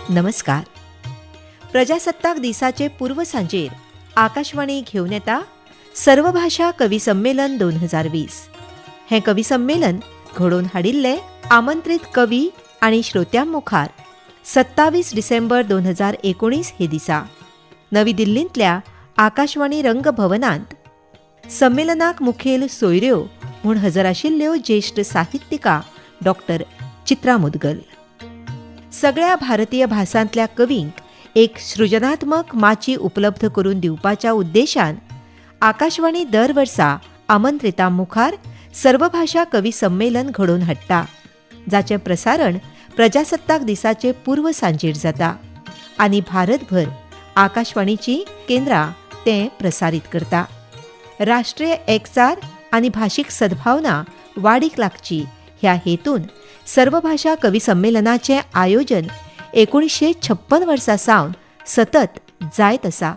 नमस्कार. प्रजासत्ताक दिसाचे पूर्व सांजेर आकाशवाणी घेवन येता सर्वभाशा कवी संमेलन 2020. हें कवी संमेलन घडोवन हाडिल्लें आमंत्रीत कवी आनी श्रोत्यां मुखार 27 डिसेंबर 2019 हे दिसा नवी दिल्लींतल्या आकाशवाणी रंगभवनांत. संमेलनाक मुखेल सोयऱ्यो म्हूण हजर आशिल्ल्यो ज्येश्ठ साहित्यिका डॉक्टर चित्रा मुदगल. सगळ्या भारतीय भासांतल्या कवींक एक सृजनात्मक माची उपलब्ध करून दिवपाच्या उद्देशान आकाशवाणी दर वर्सा आमंत्रितां मुखार सर्वभाशा कवी संमेलन घडोवन हाडटा, जाचें प्रसारण प्रजासत्ताक दिसाचे पूर्व सांजेर जाता आनी भारतभर आकाशवाणीचीं केंद्रां तें प्रसारीत करता. राष्ट्रीय एकचार आनी भाशीक सद्भावना वाडीक लागची ह्या हेतून सर्वभाशा कवी संमेलनाचें आयोजन 1956 वर्सा सावन सतत जायत आसा.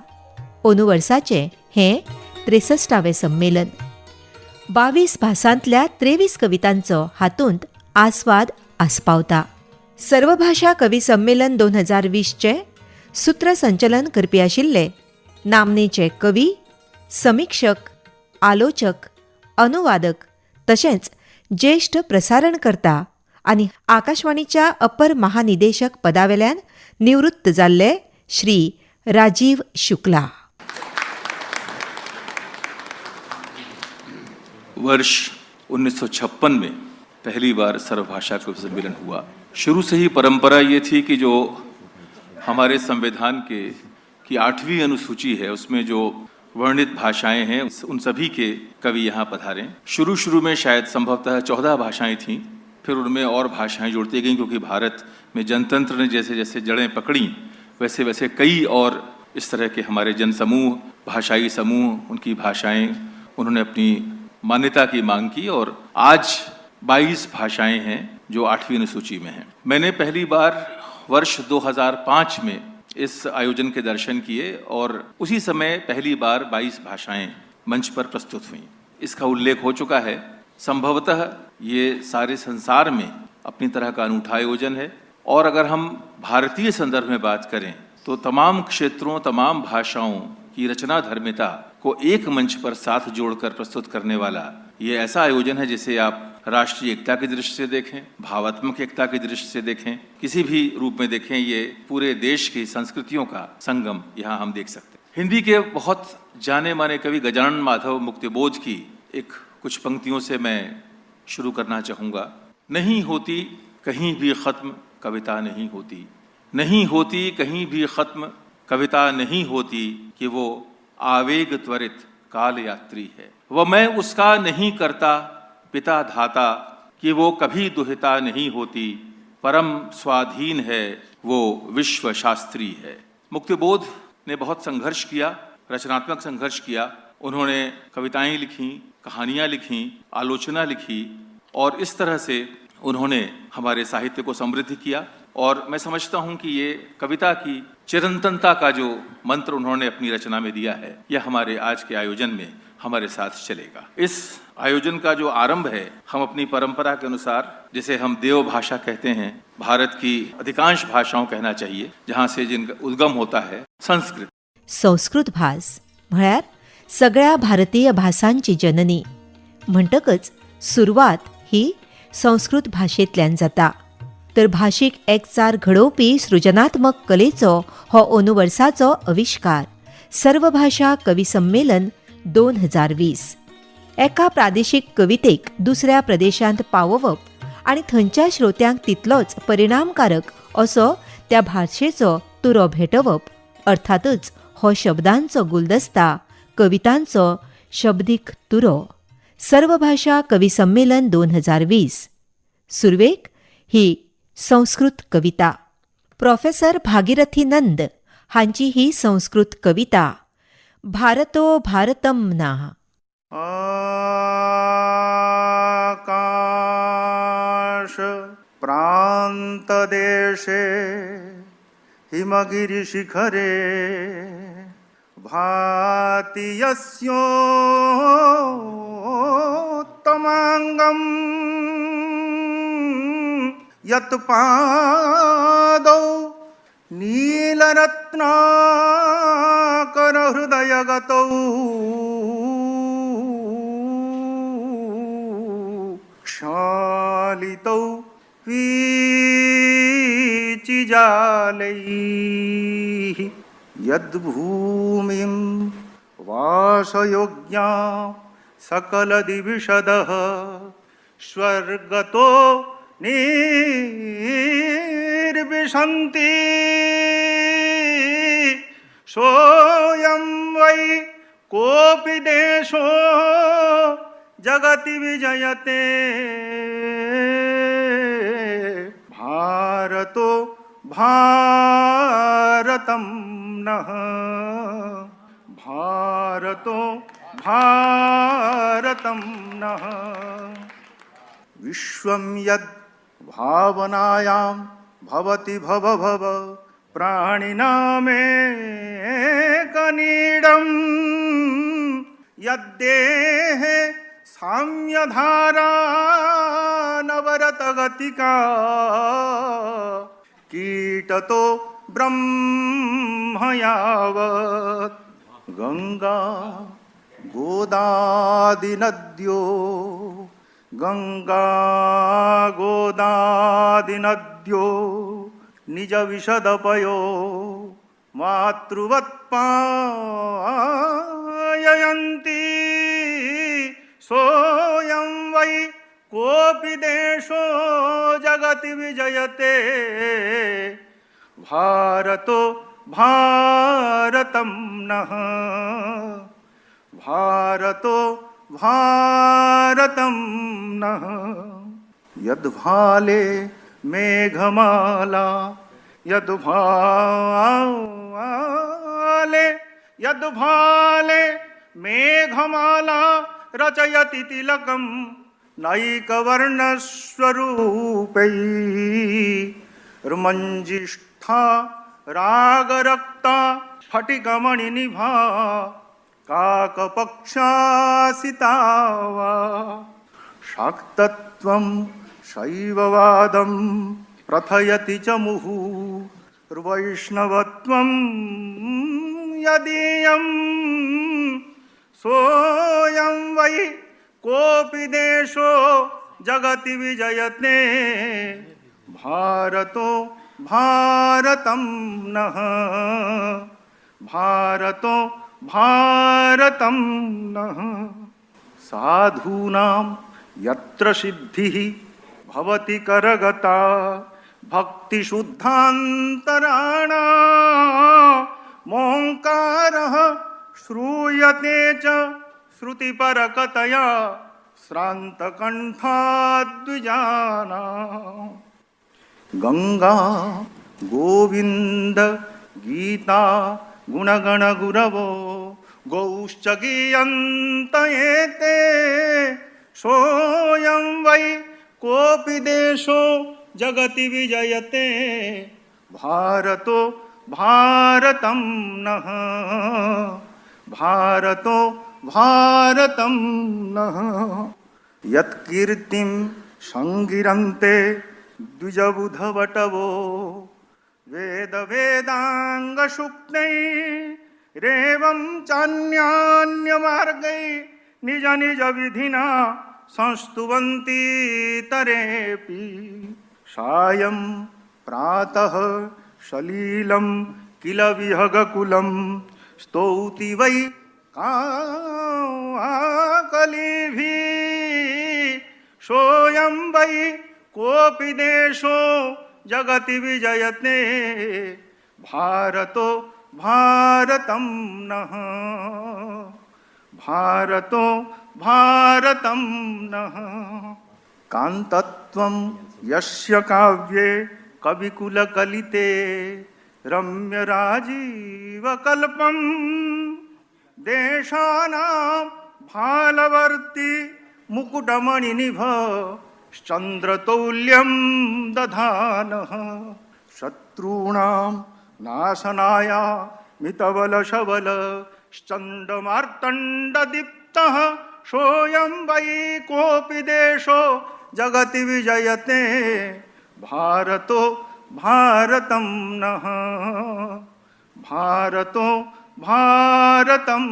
अंदू वर्साचें हें 63वें संमेलन. 22 भासांतल्या 23 कवितांचो हातूंत आस्वाद आस्पावता. सर्वभाशा कवी संमेलन 2020चें सूत्रसंचलन करपी आशिल्ले नामनेचे कवी, समिक्षक, आलोचक, अनुवादक तशेंच ज्येश्ठ प्रसारणकर्ता आनी आकाशवाणीच्या अपर महानिदेशक पदावेल्यान निवृत्त जाल्ले श्री राजीव शुक्ला. वर्ष 1956 में पहली बार सर्वभाषा कवि सम्मेलन हुआ. शुरू से ही परंपरा ये थी कि जो हमारे संविधान के की 8वीं अनुसूची है, उसमें जो वर्णित भाषाएं हैं, उन सभी के कवि यहाँ पधारें. शुरू शुरू में शायद संभवतः 14 भाषाएं थीं, फिर उनमें और भाषाएं जुड़ती गईं, क्योंकि भारत में जनतंत्र ने जैसे जैसे जड़ें पकड़ी, वैसे वैसे कई और इस तरह के हमारे जनसमूह, भाषाई समूह, उनकी भाषाएं, उन्होंने अपनी मान्यता की मांग की और आज 22 भाषाएं हैं जो 8वीं अनुसूची में हैं. मैंने पहली बार वर्ष 2005 में इस आयोजन के दर्शन किए और उसी समय पहली बार 22 भाषाएं मंच पर प्रस्तुत हुईं. इसका उल्लेख हो चुका है. संभवतः ये सारे संसार में अपनी तरह का अनूठा आयोजन है और अगर हम भारतीय संदर्भ में बात करें तो तमाम क्षेत्रों, तमाम भाषाओं की रचना धर्मिता को एक मंच पर साथ जोड़कर प्रस्तुत करने वाला ये ऐसा आयोजन है जिसे आप राष्ट्रीय एकता की दृष्टि से देखें, भावात्मक एकता की दृष्टि से देखें, किसी भी रूप में देखें, ये पूरे देश की संस्कृतियों का संगम यहाँ हम देख सकते हैं. हिंदी के बहुत जाने माने कवि गजानन माधव मुक्तिबोध की एक कुछ पंक्तियों से मैं शुरू करना चाहूँगा. नहीं होती कहीं भी ख़त्म कविता नहीं होती, नहीं होती कहीं भी ख़त्म कविता नहीं होती कि वो आवेग त्वरित काल यात्री है. वह मैं उसका नहीं करता पिता धाता कि वो कभी दुहिता नहीं होती, परम स्वाधीन है वो विश्व शास्त्री है. मुक्तिबोध ने बहुत संघर्ष किया, रचनात्मक संघर्ष किया. उन्होंने कविताएं लिखीं, कहानियां लिखीं, आलोचना लिखी और इस तरह से उन्होंने हमारे साहित्य को समृद्ध किया. और मैं समझता हूँ कि ये कविता की चिरंतनता का जो मंत्र उन्होंने अपनी रचना में दिया है, यह हमारे आज के आयोजन में हमारे साथ चलेगा. इस आयोजन का जो आरंभ है, हम अपनी परंपरा के अनुसार, जिसे हम देव भाषा कहते हैं, भारत की अधिकांश भाषाओं कहना चाहिए, जहाँ से जिनका उद्गम होता है, संस्कृत. संस्कृत भास म्हळ्यार सगळ्या भारतीय भासांची जननी. म्हणटकच सुरवात ही संस्कृत भाशेंतल्यान जाता. तर भाशीक एकचार घडोवपी सृजनात्मक कलेचो हो अंदू वर्साचो आविश्कार सर्वभाशा कवी संमेलन 2020. एका प्रादेशीक कवितेक दुसऱ्या प्रदेशांत पावोवप आनी थंयच्या श्रोत्यांक तितलोच परिणामकारक असो त्या भाशेचो तुरो भेटोवप, अर्थातच हो शब्दांचो गुलदस्ता, कवितांचो शब्दीक तुरो. सर्वभाशा कवी संमेलन 2020. सुरवेक ही संस्कृत कविता. प्रोफेसर भागीरथी नंद हांची ही संस्कृत कविता भारतो भारतम ना. आकाश प्रांतदेशे हिमगिरिशिखरे भाति यस्योत्तमाङ्गं यत् पादौ नीलरत्नाकर हृदयगतौ क्षालितौ वीचिजालैः यद्भूमिं वासयोग्यां सकलदिविषदः स्वर्गतो निर्विशन्ति सोऽयं वै कोऽपि देशो जगति विजयते भारतो भारतं नः भारतो भारतं नः। विश्वं यद् भावनायां भवति भव भव प्राणिनामेकनीडं यद्देहे साम्यधारा नवरतगतिका कीटतो ब्रह्म यावत् गंगा गोदादिनद्यो गंगा गोदादिनद्यो निज विशदपयो मातृवत् पाययन्ति सोऽयं वै कोऽपि देशो जगति विजयते भारतो भारतं नः भारतो भारतं नः। यद्भाले मेघमाला यद्भाले यद्भाले मेघमाला रचयति तिलकं नैकवर्णस्वरूपैर्मञ्जिष्ठा रागरक्ता स्फटिकमणिनिभा काकपक्षासिता वा शाक्तत्वं शैववादं प्रथयति च मुहुर्वैष्णवत्वं यदीयं सोऽयं वै कोऽपि देशो जगति विजयते भारतो भारतं नः भारतो भारतं नः। साधूनां यत्र सिद्धिः भवति करगता भक्तिशुद्धान्तराणामोङ्कारः श्रूयते च श्रुतिपरकतया श्रान्तकण्ठाद्विजानाम्। गंगा गोविंद गीता गुणगण गुरवो गौश्च गीयन्त एते सोऽयं वै कोऽपि देशो जगति विजयते भारतो भारतं नः भारतो भारतं नः। यत्कीर्तिं सङ्गिरन्ते द्विजबुधवटवो वेद वेदाङ्गसूक्तैरेवं चान्यान्यमार्गै निज निज विधिना संस्तुवन्ति तरेऽपि सायं प्रातः सलीलं किल विहगकुलं स्तौति वै काकलिभिः सोऽयं वै कोऽपि देशो जगति विजयते भारतो भारतं नः भारतो भारतं नः। कान्तत्वं यस्य काव्ये कविकुलकलिते रम्यराजीवकल्पं देशानां भालवर्ति मुकुटमणिनिभ चन्द्रतौल्यं दधानः शत्रूणां नाशनाय मितबलशबल श्चण्डमार्तण्डदीप्तः सोऽयं वै कोऽपि देशो जगति विजयते भारतो भारतं नः, भारतो भारतं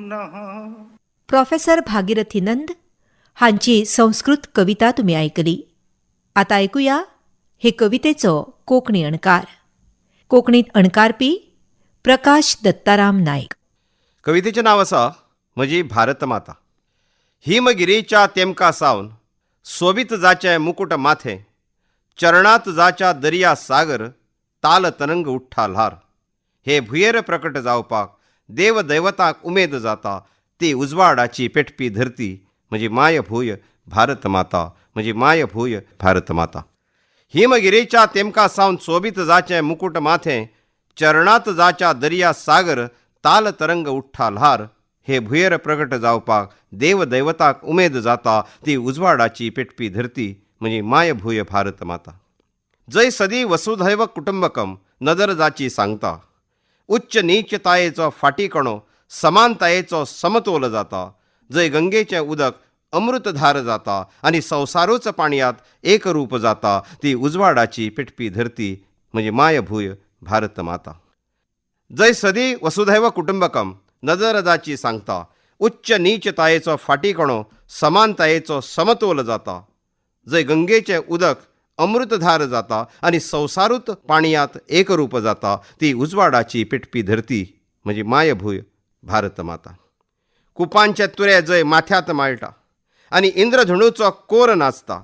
नः. प्रोफेसर भागीरथी नंद हांची संस्कृत कविता तुमी आयकली. आतां आयकुया हे कवितेचो कोंकणी अणकार. कोंकणींत अणकारपी प्रकाश दत्ताराम नायक. कवितेचें नांव आसा म्हजी भारत माता. हिमगिरीच्या तेमका सावन सोबीत जाचें मुकुट माथें, चरणांत जाच्या दर्या सागर, ताल तरंग उठ्ठा ल्हार. हे भुंयेर प्रकट जावपाक देव दैवताक उमेद जाता, ती उजवाडाची पेटपी धरती म्हजी मायभूंय भारत माता, म्हजी मायभूंय भारत माता. हिमगिरीच्या तेमका सावन सोबीत जाचें मुकुट माथें, चरणांत जाच्या दर्या सागर, ताल तरंग उठ्ठा ल्हार. हे भुंयेर प्रगट जावपाक देव दैवताक उमेद जाता, ती उजवाडाची पेटपी धरती म्हजी मायभूंय भारत माता. जंय सदी वसुधैव कुटुंबकम नदर जाची सांगता, उच्च नीचतायेचो फाटीकणो समानतायेचो समतोल जाता, जंय गंगेचें उदक अमृतधार जाता आनी संवसारूच पाणयांत एकरूप जाता, ती उजवाडाची पेटपी धरती म्हजी मायभूंय भारत माता. जंय सदी वसुधैव कुटुंबकम नदर जाची सांगता, उच्च नीचतायेचो फाटीकणो समानतायेचो समतोल जाता, जंय गंगेचें उदक अमृतधार जाता आनी संवसारूच पाणयांत एकरूप जाता, ती उजवाडाची पेटपी धरती म्हजी मायभूंय भारत माता. कुपांचे तुरे जंय माथ्यांत माळटा आनी इंद्रधणूचो कोर नाचता,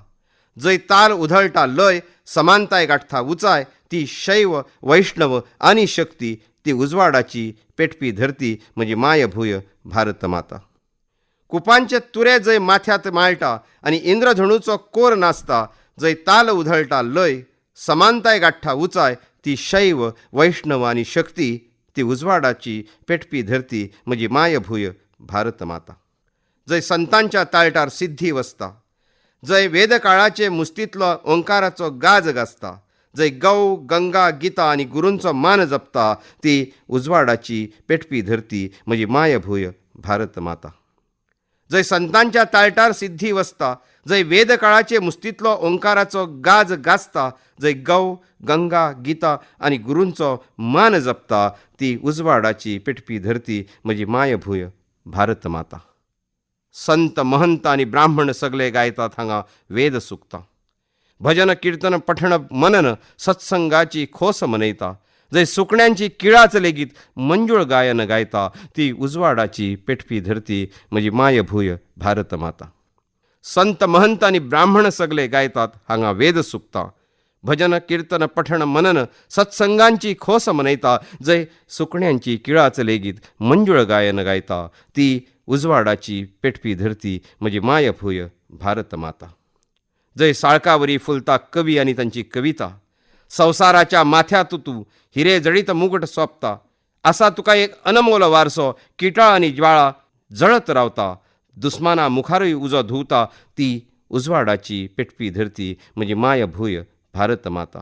जंय ताल उधळटा लय समानताय गांठता उंचाय, ती शैव वैष्णव आनी शक्ती, ती उजवाडाची पेटपी धरती म्हजी मायभूंय भारत माता. कुपांचे तुरे जंय माथ्यांत माळटा आनी इंद्रधणूचो कोर नाचता, जंय ताल उधळटा लय समानताय गांठता उंचाय, ती शैव वैष्णव आनी शक्ती, ती उजवाडाची पेटपी धरती म्हजी मायभूंय भारत माता. जंय संतांच्या ताळटार सिद्धी वसता, जंय वेदकाळाचे मुस्तींतलो ओंकाराचो गाज गाजता, जंय गौ गंगा गीता आनी गुरूंचो मान जपता, ती उजवाडाची पेटपी धरती म्हजी मायभूंय भारत माता. जंय संतांच्या ताळटार सिद्धी वसता, जंय वेदकाळाचे मुस्तींतलो ओंकाराचो गाज गाजता, जंय गौ गंगा गीता आनी गुरूंचो मान जपता, ती उजवाडाची पेटपी धरती म्हजी मायभूंय भारत माता. संत महंत आनी ब्राह्मण सगले गायतात हांगा वेद सुक्तां, भजन किर्तन पठण मनन सत्संगाची खोस मनयता, जंय सुकण्यांची किळाच लेगीत मंजूळ गायन गायता, ती उजवाडाची पेटपी धरती म्हजी मायभूंय भारत माता. संत महंत आनी ब्राह्मण सगले गायतात हांगा वेद सुक्तां, भजन किर्तन पठण मनन सत्संगांची खोस मनयता, जंय सुकण्यांची किळाच लेगीत मंजूळ गायन गायता, ती उजवाडाची पेटपी धरती म्हजी मायभूंय भारत माता. जंय साळकावरी फुलता कवी आनी तांची कविता, संवसाराच्या माथ्यांत तूं हिरे जडीत मुगट सोंपता, आसा तुका एक अनमोल वारसो, किटाळ आनी ज्वाळा जळत रावता, दुस्माना मुखारूय उजो धुवता, ती उजवाडाची पेटपी धरती म्हजी मायभूंय भारत माता.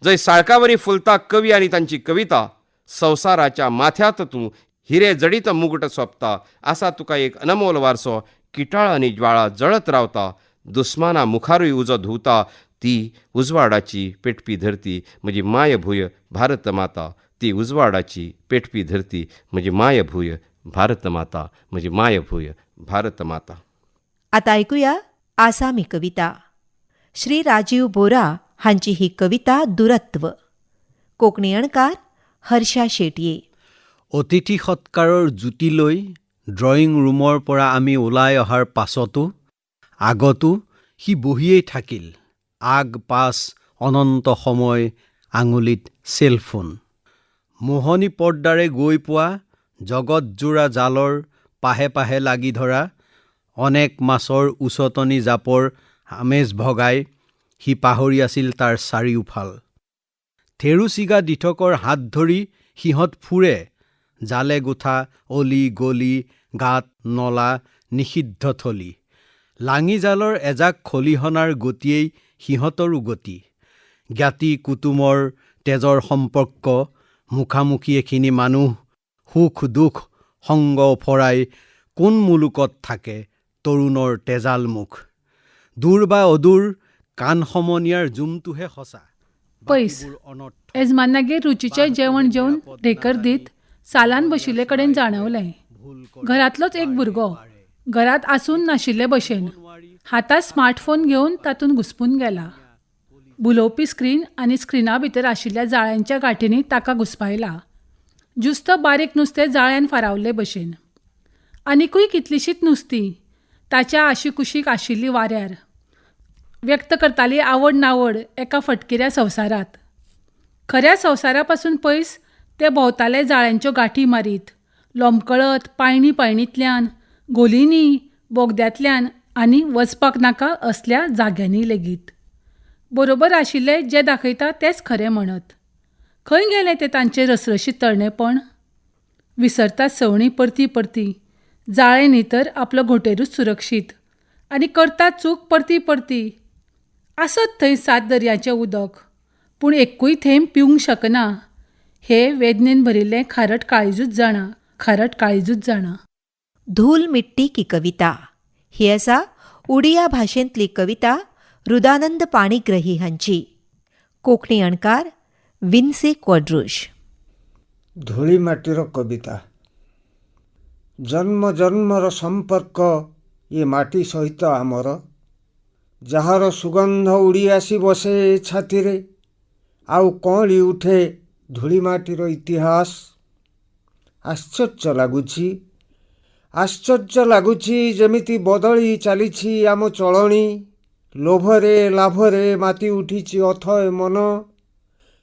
जंय साळकावरी फुलता कवी आनी तांची कविता, संवसाराच्या माथ्यांत तूं हिरे जडीत मुगट सोंपता, आसा तुका एक अनमोल वारसो, किटाळ आनी ज्वाळा जळत रावता, दुस्माना मुखारूय उजो धुवता, ती उजवाडाची पेटपी धरती म्हजी मायभूंय भारत माता. ती उजवाडाची पेटपी धरती म्हजी मायभूंय भारत माता, म्हजी मायभूंय भारत माता. आतां आयकुया आसामी कविता. श्री राजीव बोरा हांची ही कविता दुरत्व. कोंकणी अणकार हर्षा शेटये. অতিথি সৎকাৰৰ জুতি লৈ ড্ৰয়িং ৰুমৰ পৰা আমি ওলাই অহাৰ পাছতো আগতো সি বহিয়েই থাকিল। আগ পাছ অনন্ত সময় আঙুলিত চেলফোন। মোহনী পৰ্দাৰে গৈ পোৱা জগতজোৰা জালৰ পাহে পাহে লাগি ধৰা অনেক মাছৰ উচটনি জাপৰ আমেজ ভগাই সি পাহৰি আছিল তাৰ চাৰিওফাল। থেৰুচিগা দিঠকৰ হাত ধৰি সিহঁত ফুৰে জালে গোঠা অলি গলি গাঁত নলা নিষিদ্ধ থলী। লাঙি জালৰ এজাক খলিহনাৰ গতিয়েই সিহঁতৰো গতি। জ্ঞাতি কুটুমৰ তেজৰ সম্পৰ্ক, মুখামুখি এখিনি মানুহ, সুখ দুখ সংগ ওফৰাই কোন মুলুকত থাকে তৰুণৰ তেজাল মুখ। দূৰ বা অদূৰ কাণ সমনীয়াৰ জুমটোহে সঁচা। पयस बाकीবোৰ অনৰ্থক। येजमानागेर रुचीचें बांहतो जेवण हे जेवन निरापद ढेकर ना दीत जाणी, सालान बोलण्या बशिल्ले कडेन शिवाय जाणवलें, भूल কৰে घरांतलोच एक बारे भुरगो बारे। घरांत आसून नाशिल्ले भशेन हातांत स्मार्टफोन घेवन तातूंत घुस्पून गेला. भुलोवपी स्क्रीन आनी स्क्रिना भितर आशिल्ल्या जाळ्यांच्या गांठींनी ताका घुस्पायला, ज्युस्त बारीक नुस्तें जाळ्यान फारावल्ले भशेन. आनिकूय कितलींशींच नुस्तीं ताच्या आशिकुशीक आशिल्लीं वाऱ्यार व्यक्त करताली आवड नावड एका फटकिऱ्या संवसारांत. खऱ्या संवसारा पासून पयस ते भोंवताले जाळ्यांच्यो गांठी मारीत, लोंबकळत पायणी पायणींतल्यान, घोलींनी, बोगद्यांतल्यान आनी वचपाक नाका असल्या जाग्यांनी लेगीत. बरोबर आशिल्ले जें दाखयता तेंच खरें म्हणत. खंय गेलें तें तांचें रसरशीत तरणेपण? विसरतात सवणीं परतीं परतीं, जाळें न्ही तर आपलो घोंटेरूच सुरक्षीत, आनी करतात चूक परती परती. आसत थंय सात दर्यांचें उदक, पूण एक्कूय थेंब पिवंक शकना हे वेदनेन भरिल्लें खारट काळिजूच जाणा, खारट काळिजूच जाणा. धूल मिट्टी की कविता ही आसा उडिया भाशेंतली कविता रुदानंद पाणीग्रही हांची. कोंकणी अणकार विन्सी क्वाड्रुश. ଧୂଳି ମାଟିର କବିତା। ଜନ୍ମ ଜନ୍ମର ସମ୍ପର୍କ ଏ ମାଟି ସହିତ ଆମର, ଯାହାର ସୁଗନ୍ଧ ଉଡ଼ି ଆସି ବସେ ଏ ଛାତିରେ, ଆଉ କଅଁଳି ଉଠେ ଧୂଳି ମାଟିର ଇତିହାସ। ଆଶ୍ଚର୍ଯ୍ୟ ଲାଗୁଛି, ଆଶ୍ଚର୍ଯ୍ୟ ଲାଗୁଛି, ଯେମିତି ବଦଳି ଚାଲିଛି ଆମ ଚଳଣି। ଲୋଭରେ ଲାଭରେ ମାତି ଉଠିଛି ଅଥୟ ମନ,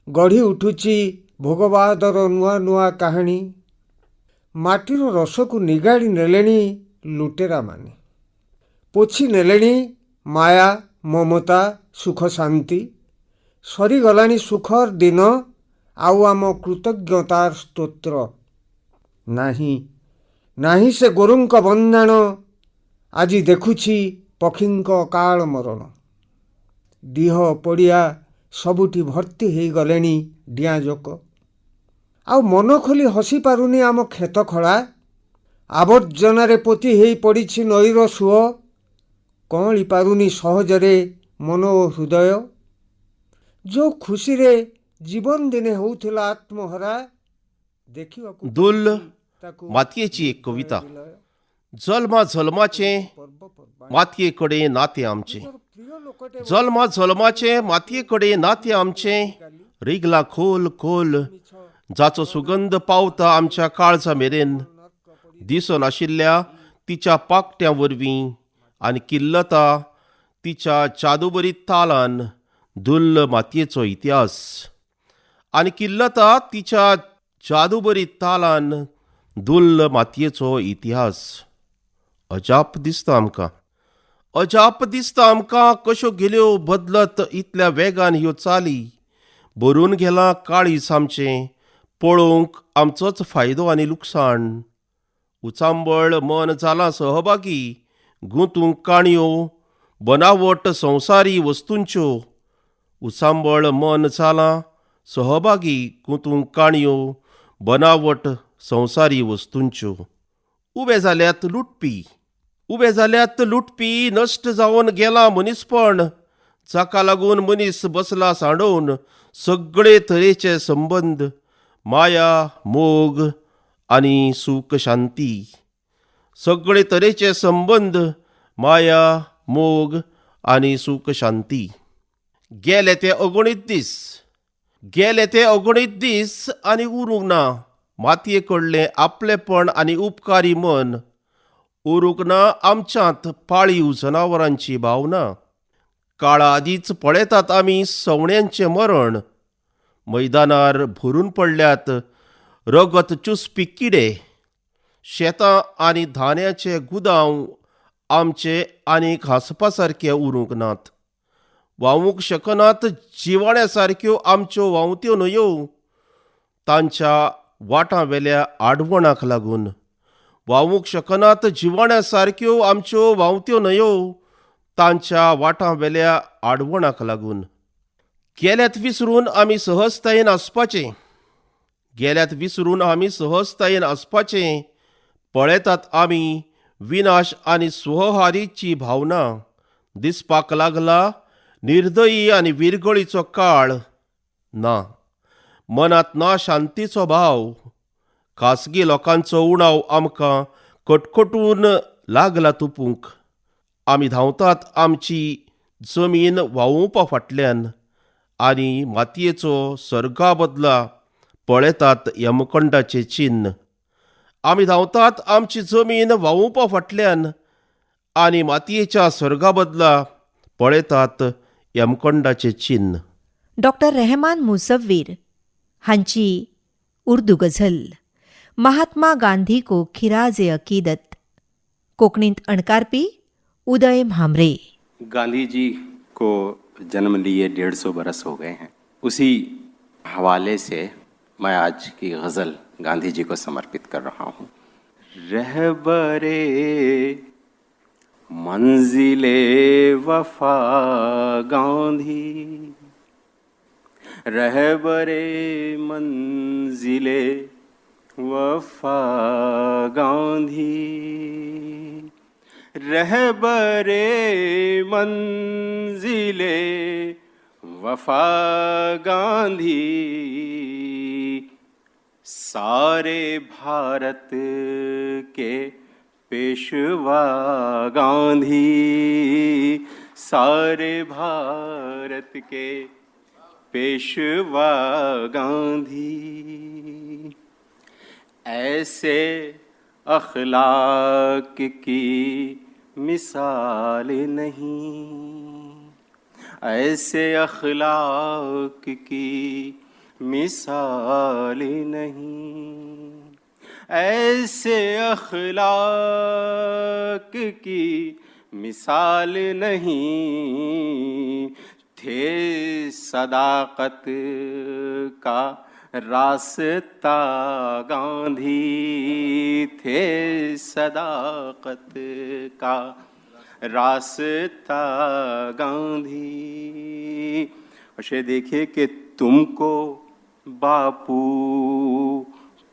ଗଢ଼ି ଉଠୁଛି ଭୋଗବାଦର ନୂଆ ନୂଆ କାହାଣୀ। ମାଟିର ରସକୁ ନିଗାଡ଼ି ନେଲେଣି ଲୁଟେରାମାନେ, ପୋଛି ନେଲେଣି ମାୟା ମମତା ସୁଖ ଶାନ୍ତି। ସରିଗଲାଣି ସୁଖର ଦିନ, ଆଉ ଆମ କୃତଜ୍ଞତାର ସ୍ତୋତ୍ର ନାହିଁ, ନାହିଁ ସେ ଗୋରୁଙ୍କ ବନ୍ଦାଣ। ଆଜି ଦେଖୁଛି ପକ୍ଷୀଙ୍କ ଅକାଳ ମରଣ। ଡିହ ପଡ଼ିଆ ସବୁଠି ଭର୍ତ୍ତି ହେଇଗଲେଣି ଡିଆଁ ଜୋକ, ଆଉ ମନ ଖୋଲି ହସି ପାରୁନି ଆମ କ୍ଷେତ ଖଳା। ଆବର୍ଜନାରେ ପୋତି ହେଇ ପଡ଼ିଛି ନଈର ସୁଅ, କଅଁଳି ପାରୁନି ସହଜରେ ମନ ଓ ହୃଦୟ। ଯେଉଁ ଖୁସିରେ ଜୀବନ ଦିନେ ହେଉଥିଲା ଆତ୍ମହରା, ଦେଖିବାକୁ धुल्ल ତାକୁ मातयेची एक कविता। जल्मा जल्माचें ପର୍ବପର୍ବାଣି मातये कडेन नातें आमचें, ପ୍ରିୟ ଲୋକଟେ जल्मा जल्माचें मातये कडेन नातें आमचें, रिगला खोल खोल, जाचो सुगंध पावता आमच्या काळजा मेरेन, दिसनाशिल्ल्या तिच्या पाकट्यां वरवीं आनी किल्लता तिच्या जादूबरीत तालान धुल्ल मातयेचो इतिहास, आनी किल्लता तिच्या जादूबरीत तालान धुल्ल मातयेचो इतिहास। अजाप दिसता आमकां, अजाप दिसता आमकां, कश्यो गेल्यो बदलत इतल्या वेगान ह्यो चाली। भरून गेलां काळीज आमचें, पळोवंक आमचोच फायदो आनी लुकसाण। उचांबळ मन जालां सहभागी गुंतूंक काणयो बनावट संवसारी वस्तूंच्यो। उचांबळ मन जालां सहभागी गुंतूंक काणयो बनावट संवसारी वस्तूंच्यो। उबे जाल्यात लुटपी, उबे जाल्यात लुटपी, नश्ट जावन गेलां मनीसपण, जाका लागून मनीस बसला सांडोवन सगळे तरेचे संबंद, माया मोग आनी सूख शांती। सगळे तरेचे संबंद, माया मोग आनी सूख शांती। गेले ते अगणीत दीस, गेले ते अगणीत दीस, आनी उरूंक ना मातये कडलें आपलेपण आनी उपकारी मन। उरूंक ना आमच्यांत पाळीव जनावरांची भावना। काळा आदींच पळयतात आमी सवण्यांचें मरण, मैदानार भरून पडल्यात रगत चुसपी किडे। शेतां आनी धान्याचे गुदांव आमचे आनीक हांसपा सारके उरूंक नात। व्हांवूंक शकनात जिवाण्या सारक्यो आमच्यो व्हांवत्यो न्हंयो, तांच्या वाटां वेल्या आडवणाक लागून। व्हांवूंक शकनात जिवाण्या सारक्यो आमच्यो व्हांवत्यो न्हंयो, तांच्या वाटां वेल्या आडवणाक लागून। गेल्यात विसरून आमी सहजतायेन आसपाचें, गेल्यात विसरून आमी सहजतायेन आसपाचें। पळयतात आमी विनाश आनी स्वहारीची भावना, दिसपाक लागला निर्दयी आनी विरगळीचो काळ। ना, मनांत ना शांतीचो भाव. खासगी लोकांचो उणाव आमकां कटकटून लागला तुपूंक. आमी धांवतात आमची जमीन व्हांवोवपा फाटल्यान आनी मातयेचो सर्गा बदला पळयतात यमकंडाचें चिन्न. आमी धांवतात आमची जमीन व्हांवोवपा फाटल्यान आनी मातयेच्या सर्गा बदला पळयतात यमकंडाचें चिन्न. डॉक्टर रेहमान मुसव्वीर हांची उर्दू गझल महात्मा गांधी को खिराज अकीदत, कोंकणींत अणकारपी उदय म्हांबरे. गांधी जी को जन्म लिए 150 बरस हो गए हैं. उसी हवाले से मैं आज की गज़ल गांधी जी को समर्पित कर रहा हूँ. रहबरे मंजिले वफा गांधी, रहबरे मंजिले वफा गांधी, रहबरे मंजिले वफा गांधी, सारे भारत के पेशवा गांधी, सारे भारत के पेशवा गांधी. ऐसे अखलाक की मिसाल नहीं, ऐसे अखलाक की मिसाल नहीं, ऐसे अखलाक की मिसाल नहीं. थे सदाकत का रास्ता गांधी, थे सदाकत का रास्ता गांधी. अशे देखिए कि तुमको बापू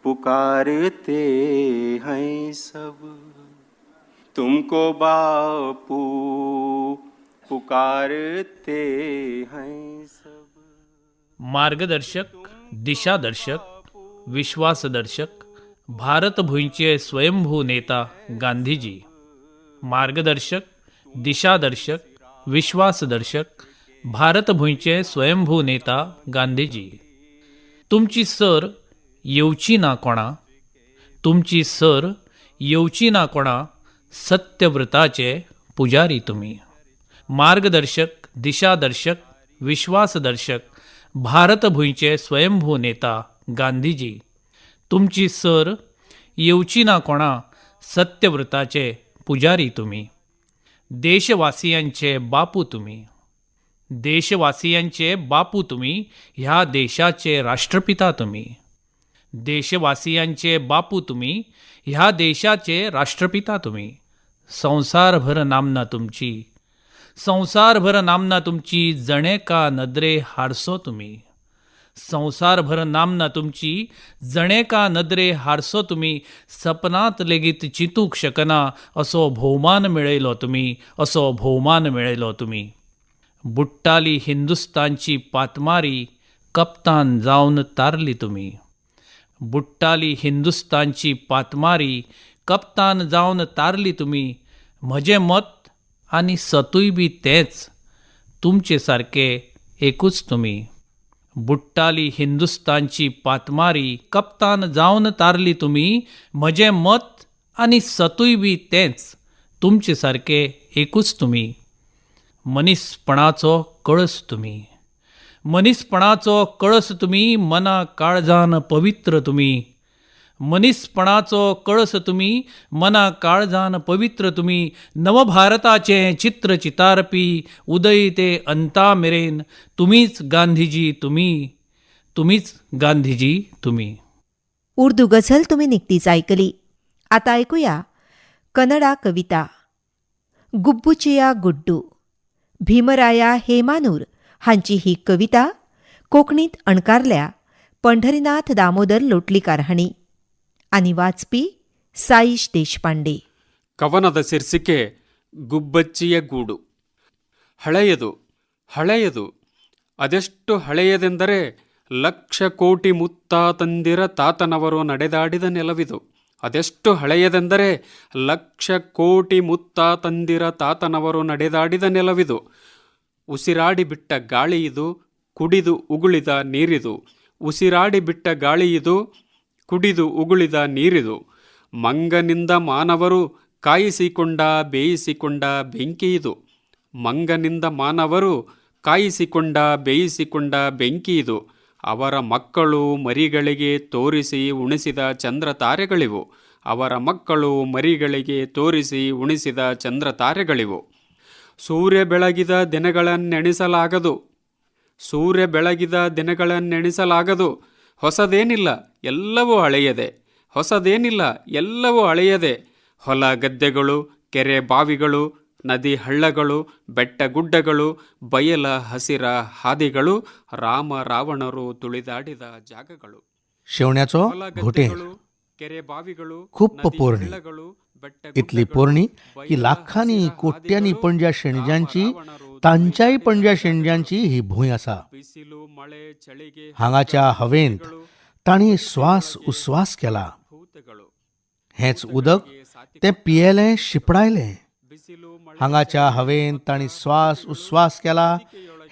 पुकारते हैं सब, तुमको बापू पुकारते हैं सब. मार्गदर्शक, दिशादर्शक, विश्वासदर्शक, भारतभूंयचे स्वयंभू नेता गांधीजी. मार्गदर्शक, दिशादर्शक, विश्वासदर्शक, भारतभूंयचे स्वयंभू नेता गांधीजी. तुमची सर येवची ना कोणा, तुमची सर येवची ना कोणा, सत्यव्रताचे पुजारी तुमी. मार्गदर्शक, दिशादर्शक, विश्वासदर्शक, भारतभूंयचे स्वयंभू नेता गांधीजी. तुमची सर येवची ना कोणा, सत्यव्रताचे पुजारी तुमी. देशवासियांचे बापू तुमी, देशवासियांचे बापू तुमी, ह्या देशाचे राष्ट्रपिता तुमी. देशवासियांचे बापू तुमी, ह्या देशाचे राष्ट्रपिता तुमी. संवसारभर नामना तुमची, संवसारभर नामना तुमची, जणेका नदरे हारसो तुमी. संवसारभर नामना तुमची, जणेका नदरे हारसो तुमी. सपनांत लेगीत चिंतूंक शकना असो भोवमान मेळयलो तुमी, असो भोवमान मेळयलो तुमी. बुडटाली हिंदुस्तानची पातमारी, कप्तान जावन तारली तुमी. बुडटाली हिंदुस्तानची पातमारी, कप्तान जावन तारली तुमी. म्हजें मत आनी सतूय बी तेंच, तुमचे सारके एकूच तुमी. बुडटाली हिंदुस्तानची पातमारी, कप्तान जावन तारली तुमी. म्हजें मत आनी सतूय बी तेंच, तुमचे सारके एकूच तुमी. मनीसपणाचो कळस तुमी, मनीसपणाचो कळस तुमी, मना काळजान पवित्र तुमी. मनीसपणाचो कळस तुमी, मना काळजान पवित्र तुमी. नवभारताचें चित्र चितारपी, उदय ते अंता मेरेन तुमीच गांधीजी तुमी, तुमीच गांधीजी तुमी. उर्दू गझल तुम्ही निकतीच ऐकली. आता ऐकूया कन्नडा कविता गुब्बुचिया गुड्डू. भीमराया हेमानूर हांची ही कविता कोंकणीत अणकारल्या पंढरीनाथ दामोदर लोटलीकार हांणी आनी वाचपी साईश देशपांडे. ಕವನದ ಶೀರ್ಷಿಕೆ ಗುಬ್ಬಚ್ಚಿಯ ಗೂಡು. ಹಳೆಯದು, ಹಳೆಯದು, ಅದೆಷ್ಟು ಹಳೆಯದೆಂದರೆ ಲಕ್ಷ ಕೋಟಿ ಮುತ್ತಾತಂದಿರ ತಾತನವರು ನಡೆದಾಡಿದ ನೆಲವಿದು. ಅದೆಷ್ಟು ಹಳೆಯದೆಂದರೆ ಲಕ್ಷ ಕೋಟಿ ಮುತ್ತಾತಂದಿರ ತಾತನವರು ನಡೆದಾಡಿದ ನೆಲವಿದು. ಉಸಿರಾಡಿ ಬಿಟ್ಟ ಗಾಳಿಯಿದು, ಕುಡಿದು ಉಗುಳಿದ ನೀರಿದು. ಉಸಿರಾಡಿ ಬಿಟ್ಟ ಗಾಳಿಯಿದು, ಕುಡಿದು ಉಗುಳಿದ ನೀರಿದು. ಮಂಗನಿಂದ ಮಾನವರು ಕಾಯಿಸಿಕೊಂಡ ಬೇಯಿಸಿಕೊಂಡ ಬೆಂಕಿಯಿದು. ಮಂಗನಿಂದ ಮಾನವರು ಕಾಯಿಸಿಕೊಂಡ ಬೇಯಿಸಿಕೊಂಡ ಬೆಂಕಿಯಿದು. ಅವರ ಮಕ್ಕಳು ಮರಿಗಳಿಗೆ ತೋರಿಸಿ ಉಣಿಸಿದ ಚಂದ್ರ ತಾರೆಗಳಿವು. ಅವರ ಮಕ್ಕಳು ಮರಿಗಳಿಗೆ ತೋರಿಸಿ ಉಣಿಸಿದ ಚಂದ್ರ ತಾರೆಗಳಿವು. ಸೂರ್ಯ ಬೆಳಗಿದ ದಿನಗಳನ್ನೆಣಿಸಲಾಗದು. ಸೂರ್ಯ ಬೆಳಗಿದ ದಿನಗಳನ್ನೆಣಿಸಲಾಗದು. ಹೊಸದೇನಿಲ್ಲ, ಎಲ್ಲವೂ ಹಳೆಯದೆ. ಹೊಸದೇನಿಲ್ಲ, ಎಲ್ಲವೂ ಹಳೆಯದೆ. ಹೊಲ ಗದ್ದೆಗಳು, ಕೆರೆ ಬಾವಿಗಳು, ನದಿ ಹಳ್ಳಗಳು, ಬೆಟ್ಟ ಗುಡ್ಡಗಳು, ಬಯಲ ಹಸಿರ ಹಾದಿಗಳು, ರಾಮ ರಾವಣರು ತುಳಿದಾಡಿದ ಜಾಗಗಳು. शेवण्याचो ಹೊಲ घोंटेर ಗದ್ದೆಗಳು, ಕೆರೆ ಬಾವಿಗಳು, खूप्प ನದಿ पोरणी. ಹಳ್ಳಗಳು, ಬೆಟ್ಟ इतली ಗುಡ್ಡಗಳು, पोरणी की ಬಯಲ लाखांनी ಹಸಿರ कोट्यांनी ಹಾದಿಗಳು, पणज्या ರಾಮ शेणज्यांची ರಾವಣರು तांच्याय ತುಳಿದಾಡಿದ पणज्या ಜಾಗಗಳು. शेणज्यांची ही भूंय आसा. ಬಿಸಿಲು ಮಳೆ ಚಳಿಗೆ हांगाच्या हवेंत ಭೂತಗಳು, तांणी स्वास उस्वास केला. ಭೂತಗಳು, हेंच उदक तें पियेलें, शिंपडायलें. ಬಿಸಿಲು ಮಳೆ हांगाच्या हवेंत तांणी स्वास उस्वास केला.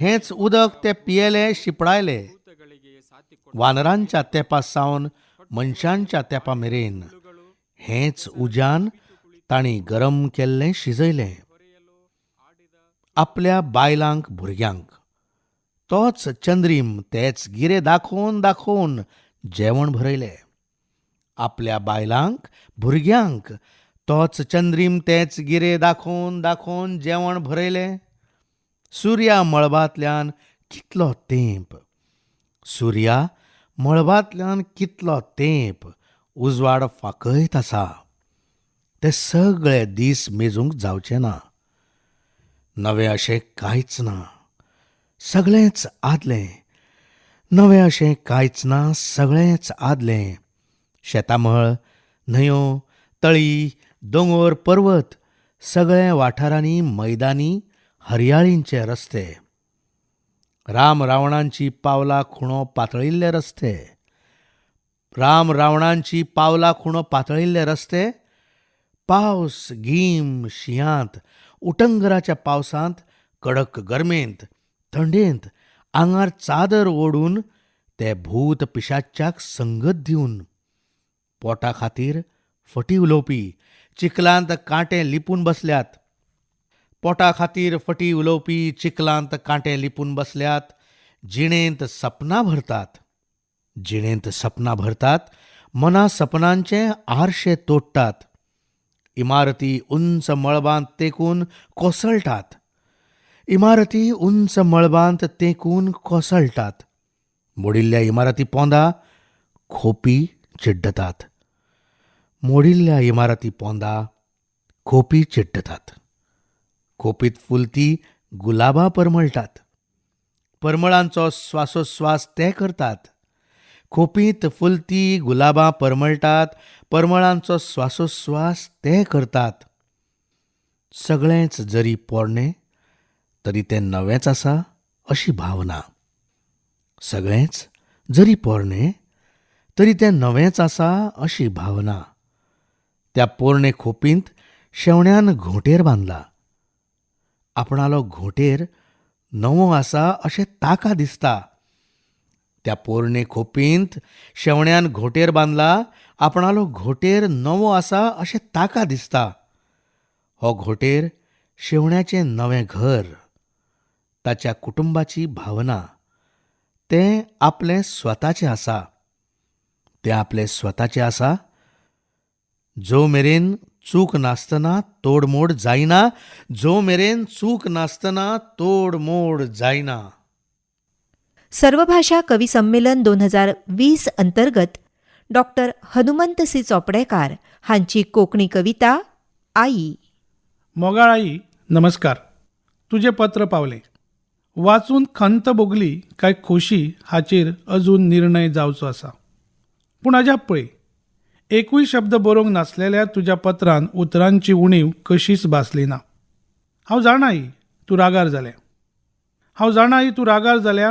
हेंच उदक तें पियेलें, शिंपडायलें. वानरांच्या तेंपा सावन मनशांच्या तेंपा मेरेन हेंच उज्यान तांणी गरम केल्लें, शिजयलें. आपल्या बायलांक भुरग्यांक तोच चंद्रीम तेच गिरे दाखोवन दाखोवन जेवण भरयलें. आपल्या बायलांक भुरग्यांक तोच चंद्रीम तेच गिरे दाखोवन दाखोवन जेवण भरयलें. सुर्या मळबांतल्यान कितलो तेंप, सुर्या मळबांतल्यान कितलो तेंप उजवाड फांकयत आसा. ते सगळे दीस मेजूंक जावचे ना. नवें अशें कांयच ना, सगळेंच आदलें. नवें अशें कांयच ना, सगळेंच आदलें. शेतामळ, न्हंयो, तळी, दोंगर, पर्वत, सगळ्या वाठारांनी मैदानी हरयाळींचे रस्ते, राम रावणांची पावला खुणो पातळिल्ले रस्ते, राम रावणांची पावला खुणो पातळिल्ले रस्ते. पावस, गीम, शिंयांत, उटंगराच्या पावसांत, कडक गरमेंत, थंडेंत आंगार चादर ओडून ते भूत पिशाच्चाक संगत दिवन पोटा खातीर फटी उलोवपी चिखलांत कांटे लिपून बसल्यात. पोटा खातीर फटी उलोवपी चिखलांत कांटे लिपून बसल्यात. जिणेंत सपनां भरतात, जिणेंत सपनां भरतात, मना सपनांचे आरशे तोडटात. इमारती उंच मळबांत तेकून कोसळटात, इमारती उंच मळबांत तेकून कोसळटात. मोडिल्ल्या इमारती पोंदा खोपी चिड्डतात, मोडिल्ल्या इमारती पोंदा खोपी चिड्डतात. खोपीत फुलती गुलाबां परमळटात, परमळांचो स्वासोस्वास ते करतात. खोपींत फुलती गुलाबां परमळटात, परमळांचो स्वासोस्वास ते करतात. सगळेंच जरी पोरणें तरी तें नवेंच आसा अशी भावना. सगळेंच जरी पोरणें तरी तें नवेंच आसा अशी भावना. त्या पोरणे खोपींत शेवण्यान घोंटेर बांदला. आपणालो घोंटेर नवो आसा अशें ताका दिसता. त्या पोरणे खोपींत शेवण्यान घोंटेर बांदला. आपणालो घोंटेर नवो आसा अशें ताका दिसता. हो घोंटेर शेवण्याचें नवें घर, ताच्या कुटुंबाची भावना. तें आपलें स्वताचें आसा, तें आपलें स्वताचें आसा. जो मेरेन चूक नासतना तोडमोड जायना, जो मेरेन चूक नासतना तोडमोड जायना. सर्वभाषा कवी संमेलन 2020 अंतर्गत डॉक्टर हनुमंत सी चोपडेकार हांची कोंकणी कविता आई. मोगाळ आई, नमस्कार. तुजें पत्र पावलें. वाचून खंत भोगली काय खोशी हाचेर अजून निर्णय जावचो आसा. पूण अजाप पळय, एकूय शब्द बरोवंक नासलेल्या तुज्या पत्रान उतरांची उणीव कशीच भासली ना. हांव जाणा आई, तूं रागार जाल्या. हांव जाणा आई, तूं रागार जाल्या.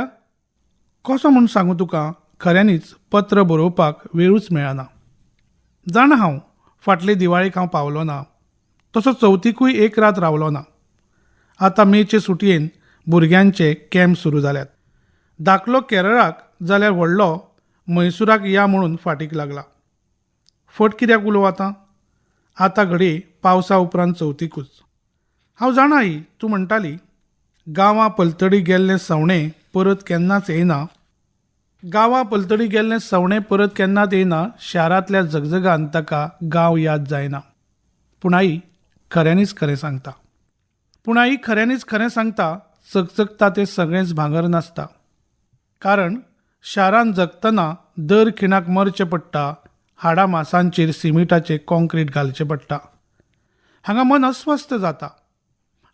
कसो म्हूण सांगूं तुका, खऱ्यांनीच पत्र बरोवपाक वेळूच मेळना. जाणा हांव, फाटले दिवाळेक हांव पावलो ना, तसो चवथीकूय एक रात रावलो ना. आतां मेचे सुटयेन भुरग्यांचे कॅम्प सुरू जाल्यात. धाकलो केरळाक जाल्यार व्हडलो म्हैसूराक या म्हणून फाटीक लागला. फट कित्याक उलोवं आतां, आतां घडये पावसा उपरांत चवथीकूच. हांव जाणा आई, तूं म्हणटाली गांवा पलतडी गेल्लें सवणें परत केन्नाच येना. गांवा पलतडी गेल्लें सवणें परत केन्नाच येना, शारांतल्या झगझगान ताका गांव याद जायना. पूण आई खऱ्यांनीच खरें सांगता, पूण आई खऱ्यांनीच खरें सांगता, चकचकता तें सगळेंच भांगर नासता. कारण शारांत जगतना दर खिणाक मरचें पडटा, हाडां मासांचेर सिमिटाचें कॉन्क्रीट घालचें पडटा. हांगा मन अस्वस्थ जाता,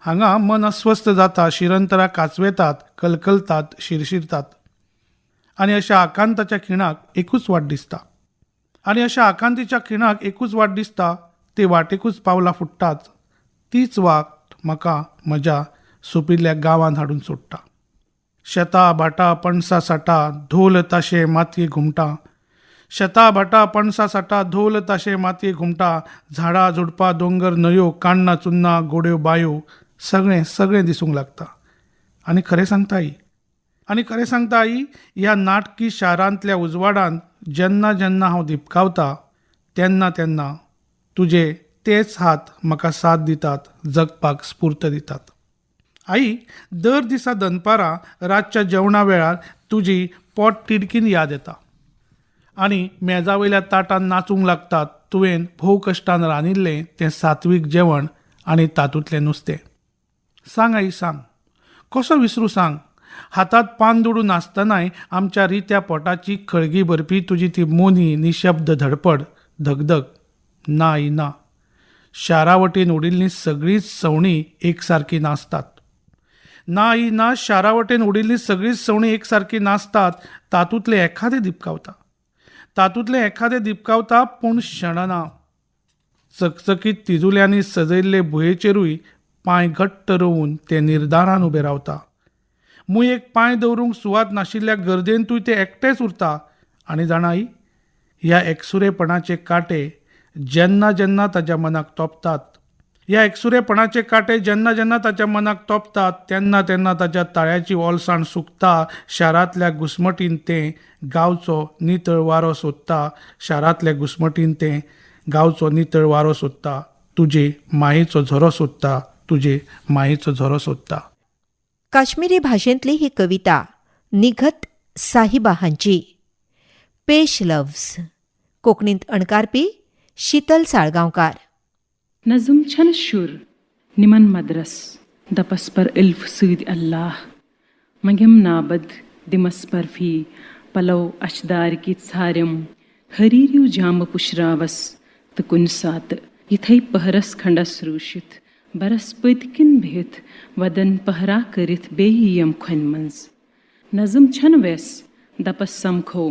हांगा मन अस्वस्थ जाता, शिरंतरां कांचवेतात, कलकलतात, शिरशिरतात. आनी अशा आकांताच्या खिणाक एकूच वाट दिसता, आनी अशा आकांतीच्या खिणाक एकूच वाट दिसता, ते वाटेकूच पावलां फुट्टात. तीच वाट म्हाका म्हज्या सोंपिल्ल्या गांवांत हाडून सोडटा. शेतां भाटां पणसा साठां धोल ताशे मातये घुमटां, शेतां भाटां पणसा साठां धोल ताशे मातये घुमटां, झाडां झुडपां दोंगर न्हंयो काण्णां चुन्नां गोड्यो बायो सगळें सगळें दिसूंक लागता. आनी खरें सांगता आई, आनी खरें सांगता आई, ह्या नाटकी शारांतल्या उजवाडांत जेन्ना जेन्ना हांव दिपकावता तेन्ना तेन्ना तुजे तेच हात म्हाका साथ दितात, जगपाक स्फूर्त दितात. आई, दर दिसा दनपारां रातच्या जेवणा वेळार तुजी पोट तिडकीन याद येता आनी मेजा वयल्या ताटान नाचूंक लागतात तुवें भोव कश्टान रांदिल्लें तें सात्वीक जेवण आनी तातूंतलें नुस्तें. सांग आई सांग, कसो विसरूं सांग, हातांत पान दुडू नासतनाय आमच्या रित्या पोटाची खळगी भरपी तुजी ती मोनी निशब्द धडपड धगधग. ना आई ना, शारा वटेन उडिल्लीं सगळींच सवणीं एकसारकीं नासतात. ना आई ना, शारा वटेन उडिल्लीं सगळींच सवणीं एकसारकीं नासतात. तातूंतलें एखादें दिपकावता, तातूंतलें एखादें दिपकावता, पूण शणना. चकचकीत तिजुल्यांनी सजयल्ले भुंयेचेरूय पांय घट्ट रोवन तें निर्धारान उबें रावता. मुयेक पांय दवरूंक सुवात नाशिल्ल्या गर्देंतूय तें एकटेंच उरता. आनी जाणा आई, ह्या एकसुरेपणाचे कांटे जेन्ना जेन्ना ताच्या मनाक तोपतात, ह्या एकसुरेपणाचे कांटे जेन्ना जेन्ना ताच्या मनाक तोपतात तेन्ना तेन्ना ताच्या ताळ्याची ओलसाण सुकता. शारांतल्या घुस्मटीन तें गांवचो नितळ वारो सोदता, शारांतल्या घुस्मटीन तें गांवचो नितळ वारो सोदता, तुजे मायेचो झरो सोदता, तुजे मायेचो झरो सोदता. काश्मीरी भाशेंतली ही कविता निघत साहिबा हांची. पेश लव्ज कोंकणींत अणकारपी शीतल साळगांवकार. नज़म छन शुर निमन मदरस दपस पर इल्फ सद अल्लाह मंगम नाबद दिमस बर्फी पलव अशदार की ژھارم हरीरिव जाम पुशरावस तो कुन सात यथे पहरस खंडस रूशित बरस पत किन बिहित वदन पहरा करित बेयम खन मंज नज़म छन वेस दपस समखो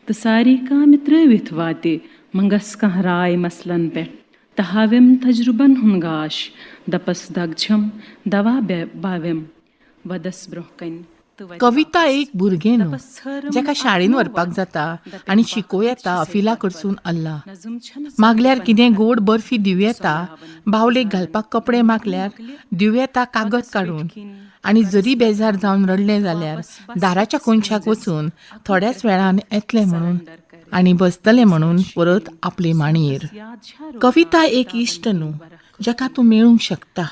तो सारी काम त्रवित वाते मंगस कह राय मसलन पे तहाविम तजुर्बन हुन गाश दपस दग छम दवा बाविम वदस ब्रोह कन. कविता एक भुरगें न्हू जेका शाळेन व्हरपाक जाता आनी शिकोवं येता अफिला कडसून अल्ला. मागल्यार कितें गोड बर्फी दिवं येता, बावलेक घालपाक कपडे मागल्यार दिवं येता कागद काडून, आनी जरी बेजार जावन रडलें जाल्यार दाराच्या कोनशाक वचून थोड्याच वेळान येतलें म्हणून आनी बसतलें म्हणून परत आपले मांडयेर. कविता एक इश्ट न्हू जेका तूं मेळूंक शकता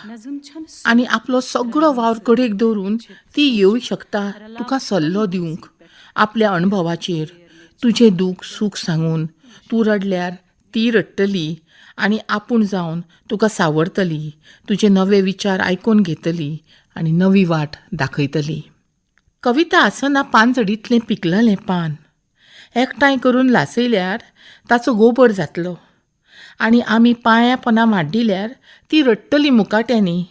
आनी आपलो सगळो वावर कडेक दवरून ती येवंक शकता तुका सल्लो दिवंक, आपल्या अणभवाचेर तुजें दूख सूख सांगून. तूं रडल्यार ती रडटली आनी आपूण जावन तुका सावरतली, तुजे नवे विचार आयकून घेतली आनी नवी वाट दाखयतली. कविता आसना पानझडींतलें पिकललें पान एकठांय करून लासयल्यार ताचो गोबर जातलो आनी आमी पांया पोना माड्डिल्यार ती रडटली मुकाट्यांनी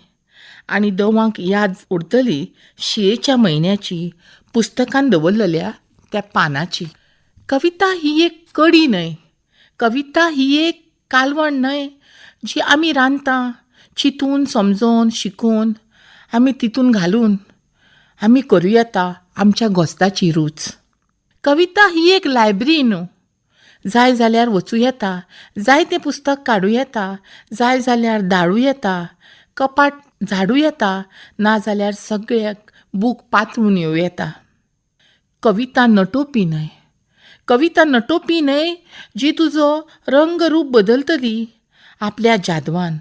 आनी दवांक याद उरतली शियेच्या म्हयन्याची पुस्तकान दवरलेल्या त्या पानाची. कविता ही एक कडी न्हय, कविता ही एक कालवण न्हय जी आमी रांदता चिंतून समजोन शिकून आमी तितून घालून आमी करूं येता आमच्या गोस्ताची रूच. कविता ही एक लायब्ररी न्हू. जाय जाल्यार वचूं येता, जाय तें पुस्तक काडूं येता, जाय जाल्यार दाळूं येता, कपाट झाडूं येता, नाजाल्यार सगळ्याक बूक पातळून येवं येता. कविता नटोवपी न्हय, कविता नटोवपी न्हय जी तुजो रंग रूप बदलतली आपल्या जादवान,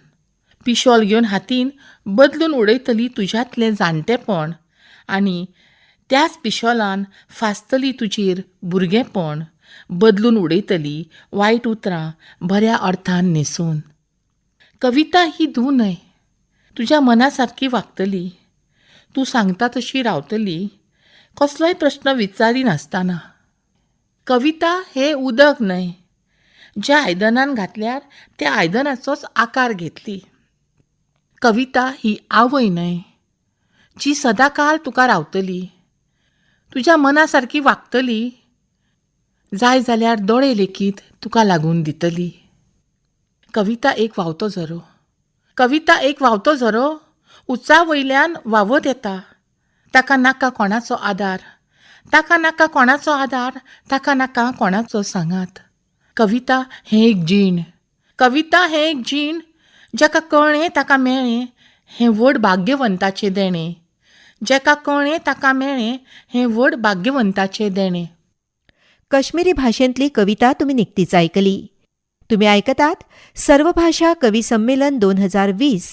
पिशॉल घेवन हातीन बदलून उडयतली तुज्यांतलें जाणटेपण आनी त्याच पिशॉलान फासतली तुजेर भुरगेपण, बदलून उडयतली वायट उतरां बऱ्या अर्थान न्हेसून. कविता ही धूव न्हय, तुज्या मना सारकी वागतली, तूं सांगता तशी रावतली, कसलोय प्रस्न विचारिनासतना. कविता हें उदक न्हय, ज्या आयदनान घातल्यार त्या आयदनाचोच आकार घेतली. कविता ही आवय न्हय, जी सदांकाल तुका रावतली, तुज्या मना सारकी वागतली, जाय जाल्यार दोळे लेगीत तुका लागून दितली. कविता एक व्हांवतो झरो, कविता एक व्हांवतो झरो उंचा वयल्यान व्हांवत येता, ताका नाका कोणाचो आदार, ताका नाका कोणाचो आदार, ताका नाका कोणाचो सांगात. कविता हें एक जीण, कविता हें एक जीण, जाका कळ्ळें ताका मेळ्ळें हें व्हड भाग्यवंताचें देणें, जाका कळ्ळें ताका मेळ्ळें हें व्हड भाग्यवंताचें देणें. कश्मीरी भाशेंतली कविता तुमी निकतीच आयकली. तुमी आयकतात सर्वभाशा कवी संमेलन 2020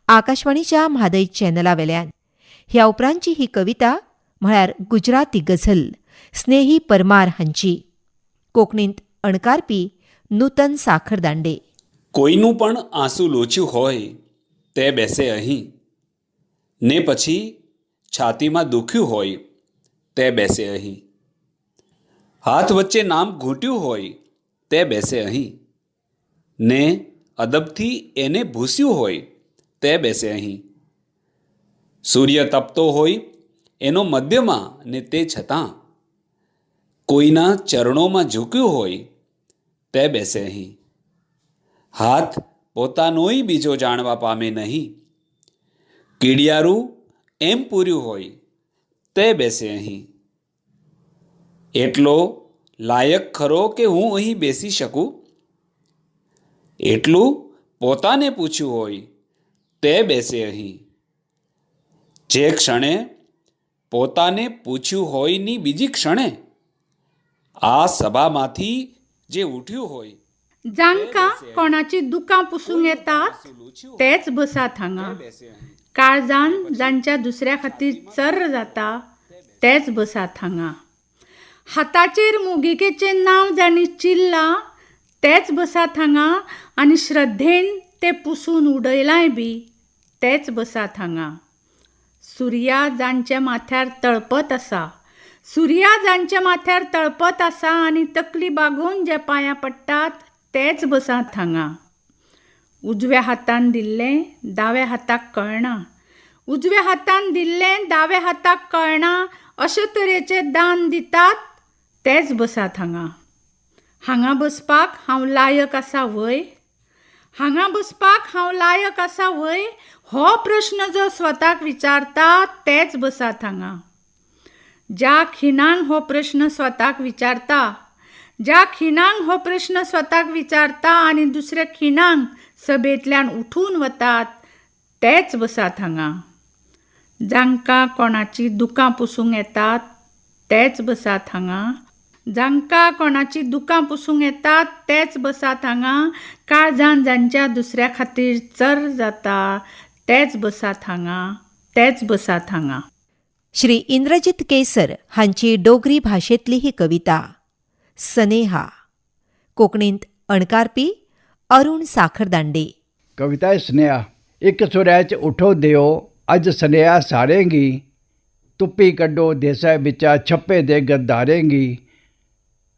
आकाशवाणीच्या म्हादय चॅनला वेल्यान. ह्या उपरांतची ही कविता म्हळ्यार गुजराती गझल स्नेही परमार हांची. कोंकणींत अणकारपी नूतन साखरदांडे. કોઈનું પણ આંસુ લોચ્યું હોય તે બેસે અહીં, ને પછી છાતીમાં દુખ્યું હોય તે બેસે અહીં, હાથ વચ્ચે નામ ઘૂંટ્યું હોય તે બેસે અહીં, ને અદબથી એને ભૂસ્યું હોય તે બેસે અહીં, સૂર્ય તપતો હોય એનો મધ્યમાં ને તે છતાં કોઈના ચરણોમાં ઝૂક્યું હોય તે બેસે અહીં, હાથ પોતાનોય બીજો જાણવા પામે નહીં, કીડિયારું એમ પૂર્યું હોય તે બેસે અહીં, એટલો લાયક ખરો કે હું અહીં બેસી શકું, એટલું પોતાને પૂછ્યું હોય તે બેસે અહીં, જે ક્ષણે પોતાને પૂછ્યું હોયની બીજી ક્ષણે આ સભામાંથી જે ઉઠ્યું હોય. जांकां कोणाचीं दुकां पुसूंक येतात तेच बसात हांगा, काळजान जांच्या दुसऱ्या खातीर चर्र जाता तेच बसात हांगा, हाताचेर मोगिकेचें नांव जांणी चिल्लां तेच बसात हांगा आनी श्रद्धेन तें पुसून उडयलांय बी तेच बसात हांगा. सुर्या जांच्या माथ्यार तळपत आसा, सुर्या जांच्या माथ्यार तळपत आसा आनी तकली बागोवन जे पांयां पडटात तेच बसात हांगा. उजव्या हातान दिल्लें दाव्या हाताक कळना, उजव्या हातान दिल्लें दाव्या हाताक कळना अशे तरेचें दान दितात तेच बसात हांगा. हांगा बसपाक हांव लायक आसा व्हय, हांगा बसपाक हांव लायक आसा व्हय हो प्रश्न जो स्वताक विचारता तेच बसात हांगा. ज्या खिणाक हो प्रश्न स्वताक विचारता, ज्या खिणाक हो प्रश्न स्वताक विचारता आनी दुसऱ्या खिणाक सभेंतल्यान उठून वतात तेच बसात हांगा. जांकां कोणाचीं दुकां पुसूंक येतात तेच बसात हांगा, जांकां कोणाचीं दुकां पुसूंक येतात तेच बसात हांगा, काळजान जांच्या दुसऱ्या खातीर चर्र जाता तेच बसात हांगा, तेच बसात हांगा. श्री इंद्रजीत केसर हांची डोगरी भाशेंतली ही कविता सनेहा. कोंकणींत अणकारपी अरुण साखरदांडे. कविता सनेहा. इक सुरै च उठो देओ अज्ज सनेहा सारें गी, तुप्पी कड्ढो देसै बिच्चा छप्पे दे गद्दारें गी,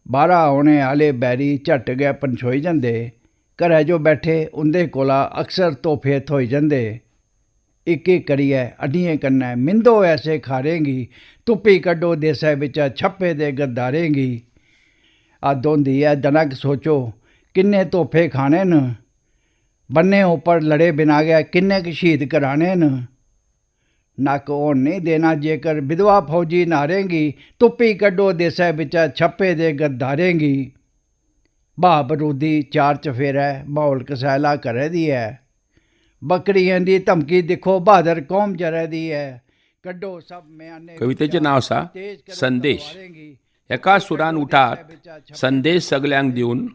बाह्रा औने आह्ले बैरी झट्ट गै पन्छोई जंदे, घरै जो बैठे उं'दे कोला अक्सर तोहफे थ्होई जंदे, इक इक करियै अड्डियें कन्नै मिंधो ऐसे खारें गी, तुप्पी कड्ढो देसै बिच्चा छप्पे दे गद्दारें गी। हद्द होंदी ऐ दना क सोचो किन्ने तोहफे खाने न, बन्ने उप्पर लड़े बिना गै किन्ने क शहीद कराने न, नक्क होन निं देना जेकर विधवा फौजी नारें गी तुप्पी कड्ढो देसै बिच्चा छप्पे दे गद्दारें गी। ब्हा बरूदी चार चफेरै म्हौल कसैला करै दी ऐ, बकरियें दी धमकी दिक्खो बहादुर कौम जरै दी ऐ। कड्ढो सब म्याने कवितेचें नांव आसा संदेश। एका सुरान उठात संदेश सगल्यांक दिवन,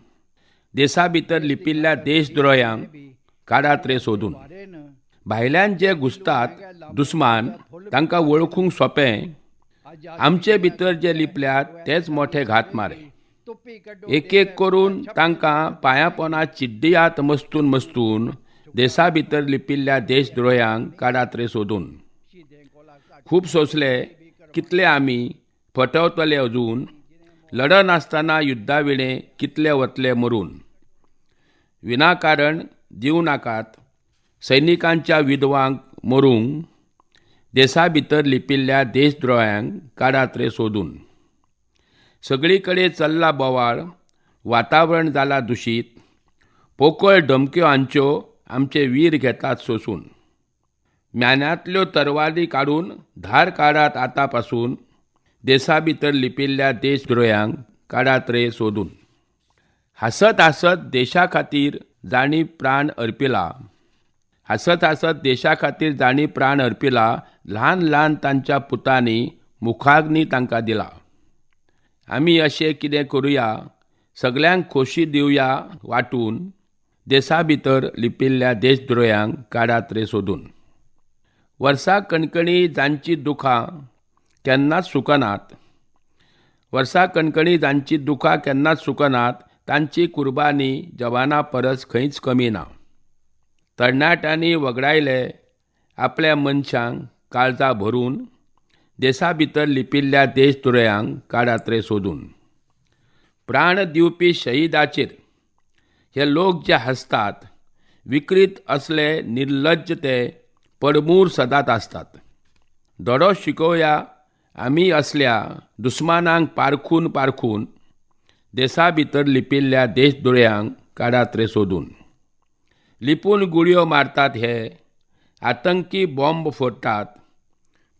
देसा भितर लिपिल्ल्या देशद्रोह्यांक काडात रे सोदून। भायल्यान जे घुसतात दुस्मान तांकां वळखूंक सोंपें, आमचे भितर जे लिपल्यात तेच मोठे घात मारे। एक एक करून तांकां पांयापोना चिड्डियात मस्तून मस्तून, देसा भितर लिपिल्ल्या देशद्रोह्यांक काडात रे सोदून। खूब सोंसले कितले आमी फटवतले अजून, लडनासतना युद्धा विणें कितले वतले मरून। विनाकारण दिवं नाकात सैनिकांच्या विधवांक मरूंक, देसा भितर लिपिल्ल्या देशद्रोह्यांक काडात रे सोदून। सगळी कडेन चल्ला बोवाळ, वातावरण जाला दुशीत, पोकळ धमक्यो हांच्यो आमचे वीर घेतात सोसून। म्यान्यांतल्यो तरवारी काडून धार काडात आतां पासून, देसा भितर लिपिल्ल्या देशद्रोह्यांक काडात रे सोदून। हांसत हांसत देशा खातीर जांणी प्राण अर्पिला, हांसत हांसत देशा खातीर जांणी प्राण अर्पिला, ल्हान ल्हान तांच्या पुतांनी मुखाग्नी तांकां दिला। आमी अशें कितें करुया, सगल्यांक खोशी दिवया वांटून, देसा भितर लिपिल्ल्या देशद्रोह्यांक काडात रे सोदून। वर्सा कणकणी जांची दुखां केन्नाच सुकनात, वर्सा कणकणी जांची दुखां केन्नाच सुकनात, तांची कुर्बानी जवाना परस खंयच कमी ना। तरणाट्यांनी वगडायले आपल्या मनशांक काळजां भरून, देसा भितर लिपिल्ल्या देशद्रोह्यांक काडात रे सोदून। प्राण दिवपी शहीदाचेर हे लोक जे हांसतात, विकृत असले निर्लज्ज ते पडमूर सदांच आसतात। धडो शिकोवया आमी असल्या दुस्मानांक पारखून पारखून, देसा भितर लिपिल्ल्या देशद्रोह्यांक काडात रे सोदून। लिपून गुळयो मारतात हे आतंकी बॉम्ब फोडटात,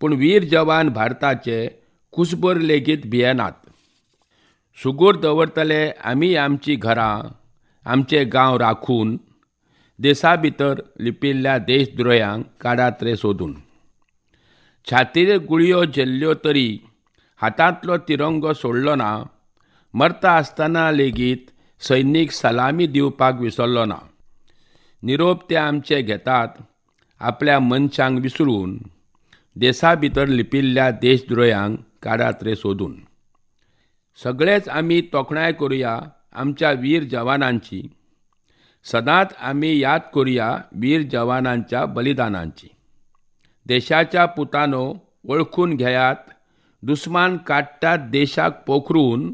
पूण वीर जवान भारताचे कुसभर लेगीत भियेनात। सुगूर दवरतले आमी आमची घरां आमचे गांव राखून, देसा भितर लिपिल्ल्या देशद्रोह्यांक काडात रे सोदून। छातीर गुळयो झेल्ल्यो तरी हातांतलो तिरंगो सोडलो ना, मरता आसतना लेगीत सैनीक सलामी दिवपाक विसरलो ना। निरोप ते आमचे घेतात आपल्या मनशांक विसरून, देसा भितर लिपिल्ल्या देशद्रोह्यांक काडात रे सोदून। सगळेच आमी तोखणाय करुया आमच्या वीर जवानांची, सदांच आमी याद करुया वीर जवानांच्या बलिदानांची। देशाच्या पुतानो वळखून घेयात, दुस्मान काडटात देशाक पोखरून,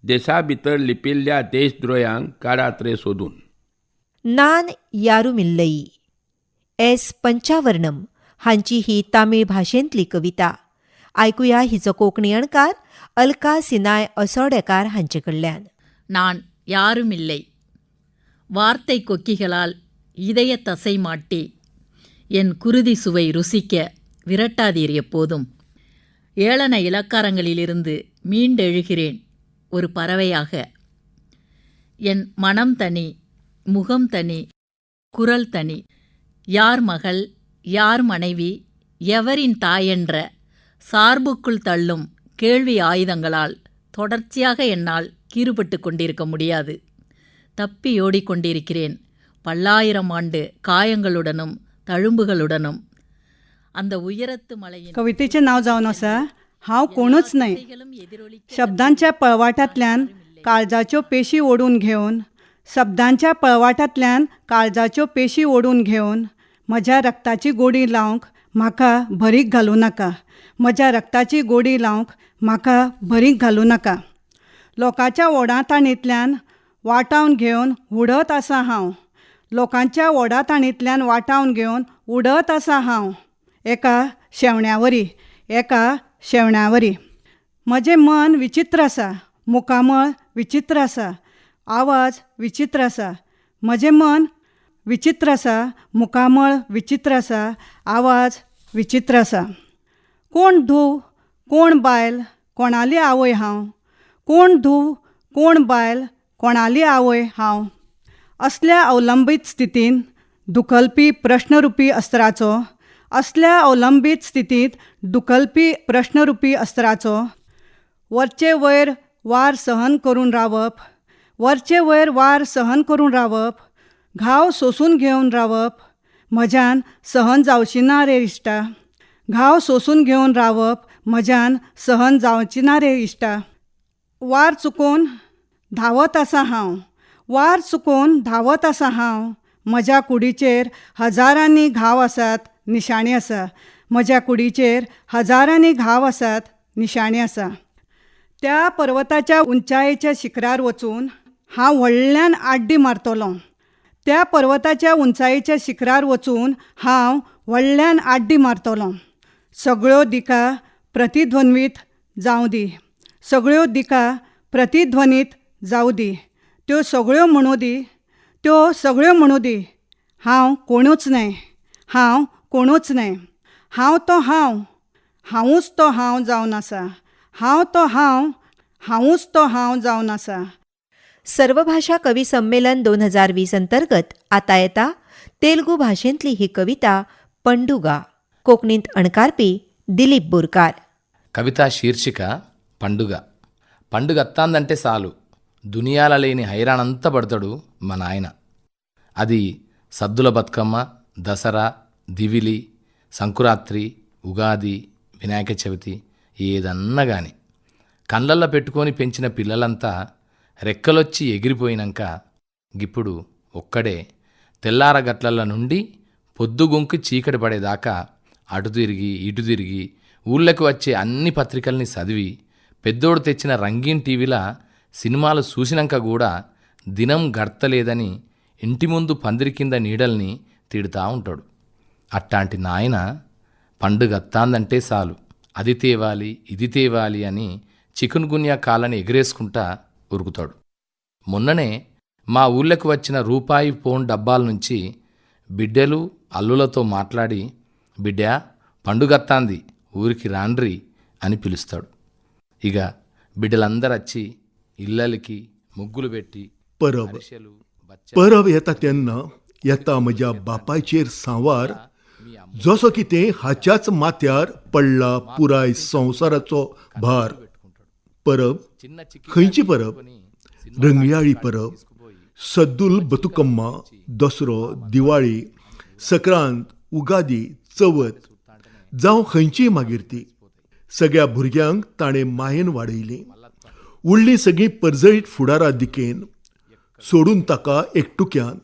देसा भितर लिपिल्ल्या देशद्रोह्यांक काडात रे सोदून। नान यारुमिल्लई एस पंचावर्णम हांची ही तामीळ भाशेंतली कविता. आयकुया हिचो कोंकणी अणकार अलका सिनाय असोडेकार हांचे कडल्यान. நான் யாருமில்லை. வார்த்தை கொக்கிகளால் இதய தசை மாட்டி என் குருதி சுவை ருசிக்க விரட்டாதீர் எப்போதும். ஏளன இலக்காரங்களிலிருந்து மீண்டெழுகிறேன் ஒரு பறவையாக. என் மனம் தனி, முகம் தனி, குரல் தனி. யார் மகள், யார் மனைவி, எவரின் தாயென்ற சார்புக்குள் தள்ளும் கேள்வி ஆயுதங்களால் தொடர்ச்சியாக என்னால் கீறுபட்டு கொண்டிருக்க முடியாது. தப்பியோடிக்கொண்டிருக்கிறேன் பல்லாயிரம் ஆண்டு காயங்களுடனும் தழும்புகளுடனும். அந்த உயரத்து மலையின் कवितेचें नांव जावन आसा हांव कोणूच न्हय. शब्दांच्या पळवाटांतल्यान काळजाच्यो पेशी ओडून घेवन, शब्दांच्या पळवाटांतल्यान काळजाच्यो पेशी ओडून घेवन म्हज्या रक्ताची गोडी लावंक म्हाका भरीक घालूं नाका. म्हज्या रक्ताची गोडी लावंक म्हाका भरीक घालूं नाका. लोकांच्या ओडाताणींतल्यान वाटावन घेवन उडत आसा हांव. लोकांच्या ओडाताणींतल्यान वाटावन घेवन उडत आसा हांव एका शेवण्यावरी, एका शेवण्यावरी. म्हजें मन विचित्र आसा, मुखामळ विचित्र आसा, आवाज विचित्र आसा. म्हजें मन विचित्र आसा, मुखामळ विचित्र आसा, आवाज विचित्र आसा. कोण धूव कोण बायल कोणाली आवय हांव, कोण धूव कोण बायल कोणाली आवय हांव. असल्या अवलंबीत स्थितीन दुखलपी प्रश्नरुपी अस्त्राचो, असल्या अवलंबीत स्थितींत दुखलपी प्रश्नरुपी अस्त्राचो वरचे वयर वार सहन करून रावप, वरचे वयर वार सहन करून रावप, घाव सोसून घेवन रावप म्हज्यान सहन जावची ना रे इश्टा, घाव सोसून घेवन रावप म्हज्यान सहन जावची ना रे इश्टा. वार चुकोवन धांवत आसा हांव, वार चुकोवन धांवत आसा हांव, म्हज्या कुडीचेर हजारांनी घाव आसात निशाणी आसा, म्हज्या कुडीचेर हजारांनी घाव आसात निशाणी आसा. त्या पर्वताच्या उंचायेच्या शिखरार वचून हांव व्हडल्यान आड्डी मारतलों, त्या पर्वताच्या उंचायेच्या शिखरार वचून हांव व्हडल्यान आड्डी मारतलों. सगळ्यो दिका प्रतिध्वनीत जावं दी, सगळ्यो दिका प्रतिध्वनीत जावं दी, त्यो सगळ्यो म्हणूं दी, त्यो सगळ्यो म्हणूं दी, हांव कोणूच न्हय, हांव कोणूच न्हय. हांव तो हांव, हांवूच तो हांव जावन आसा, हांव तो हांव, हांवूच तो हांव जावन आसा. सर्वभाषा कवी संमेलन 2020 अंतर्गत आता येता तेलुगू भाशेंतली ही कविता पंडुगा. कोंकणींत अणकारपी दिलीप बोरकार. కవితా శీర్షిక పండుగ. పండుగ అత్తాందంటే చాలు దునియాల లేని హైరాణంతా పడతాడు మా నాయన. అది సద్దుల బతుకమ్మ, దసరా, దివిలి, సంకురాత్రి, ఉగాది, వినాయక చవితి ఏదన్నా కానీ కళ్ళల్లో పెట్టుకొని పెంచిన పిల్లలంతా రెక్కలొచ్చి ఎగిరిపోయినాక గిప్పుడు ఒక్కడే తెల్లారగట్లల నుండి పొద్దుగుంకి చీకటి పడేదాకా అటు తిరిగి ఇటు తిరిగి ఊళ్ళకు వచ్చే అన్ని పత్రికల్ని చదివి పెద్దోడు తెచ్చిన రంగీన్ టీవీల సినిమాలు చూసినాక కూడా దినం గడతలేదని ఇంటి ముందు పందిరి కింద నీడల్ని తిడతా ఉంటాడు. అట్టాంటి నాయన పండుగత్తాందంటే చాలు అది తేవాలి ఇది తేవాలి అని చికెన్ గున్యా కాలని ఎగిరేసుకుంటా ఉరుకుతాడు. మొన్ననే మా ఊళ్ళకు వచ్చిన రూపాయి ఫోన్ డబ్బాల నుంచి బిడ్డలు అల్లులతో మాట్లాడి బిడ్డా పండుగత్తాంది ఊరికి రాండ్రి అని పిలుస్తాడు. ఇక బిడ్డలందరచ్చి ఇళ్ళకి ముగ్గులు పెట్టి परब परब येता तेन्ना येता म्हज्या बापायचेर सांवार, जसो कितें हाच्याच माथ्यार पडला पुराय संवसाराचो भार. परब खंयची परब? रंगयाळी परब, सद्दुल बतुकम्मा, दसरो, दिवाळी, सक्रांत, उगादी, चवथ जावं खंयचीय मागीर ती. सगळ्या भुरग्यांक ताणें मायेन वाडयलीं, उडलीं सगळीं परजळीत फुडारा दिकेन, सोडून ताका एकटुक्यान.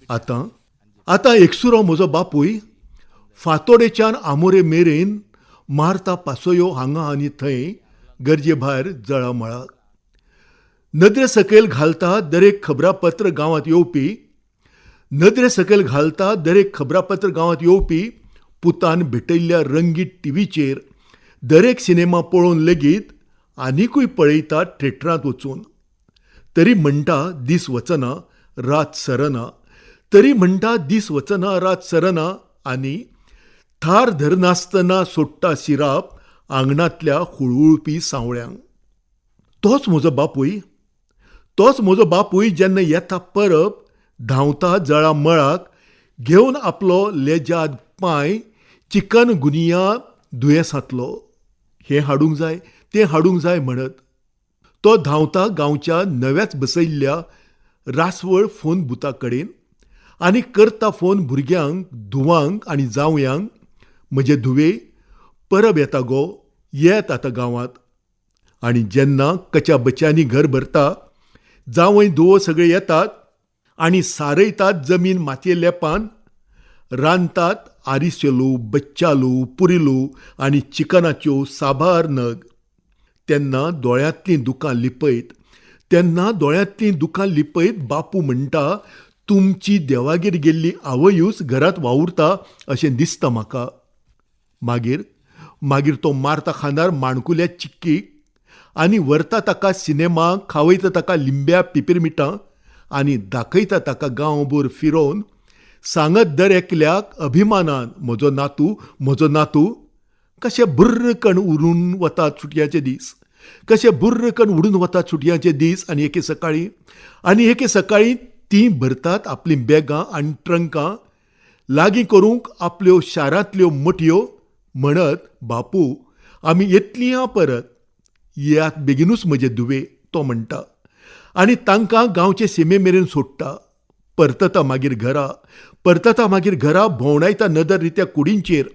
आतां आतां एकसुरो म्हजो बापूय फांतोडेच्यान आमोरे मेरेन मारता पासयो हांगा आनी थंय गरजे भायर जळामळाक. नदरे सकयल घालता दरेक खबरापत्र गांवांत येवपी, नदरे सकयल घालता दरेक खबरापत्र गांवांत येवपी पुतान भेटयल्ल्या रंगीत टिवीचेर दरेक सिनेमा पळोवन लेगीत आनिकूय पळयता थेटरांत वचून. तरी म्हणटा दीस वचना रात सरना, तरी म्हणटा दीस वचना रात सरना, आनी थार धरनासतना सोडटा सिराप आंगणांतल्या हुळहुळपी सांवळ्यांक. तोच म्हजो बापूय, तोच म्हजो बापूय जेन्ना येता परब धांवता जळा मळाक घेवन आपलो लेजाद पांय चिकन गुनिया दुयेंसांतलो, हें हाडूंक जाय तें हाडूंक जाय म्हणत तो धांवता गांवच्या नव्याच बसयल्ल्या रासवळ फोन बुथा कडेन आनी करता फोन भुरग्यांक, धुवांक आनी जावयांक, म्हजे धुवे परब येता गो, येत आतां गांवांत. आनी जेन्ना कच्या बच्यांनी घर भरता, जावंय धुवो सगळे येतात आनी सारयतात जमीन मातये लेपान, रांदतात आरिसेलो, बच्चालो, पुरिलो आनी चिकनाच्यो साबार नग. तेन्ना दोळ्यांतलीं दुकां लिपयत, तेन्ना दोळ्यांतलीं दुकां लिपयत बापू म्हणटा, तुमची देवागेर गेल्ली आवयूच घरांत वावुरता अशें दिसता म्हाका. मागीर मागीर तो मारता खांदार माणकुल्या चिक्कीक आनी व्हरता ताका सिनेमाक, खावयता ताका लिंब्या पिपिरमिटां आनी दाखयता ताका गांवभर फिरोवन सांगत दर एकल्याक अभिमानान म्हजो नातू, म्हजो नातू. कशे बुर्रकण उरून वतात सुटयांचे दीस, कशे बुर्रकण उडून वतात सुटयांचे दीस. आनी एके सकाळीं, आनी एके सकाळीं तीं भरतात आपलीं बॅगां आनी ट्रंकां लागीं करूंक आपल्यो शारांतल्यो मठयो, म्हणत बापू आमी येतलीं आं परत, येयात बेगिनूच म्हजे धुवे, तो म्हणटा. आनी तांकां गांवचे शिमे मेरेन सोडटा. परतता मागीर घरा, परतता मागीर घरा, भोंवडायता नदर रित्या कुडींचेर,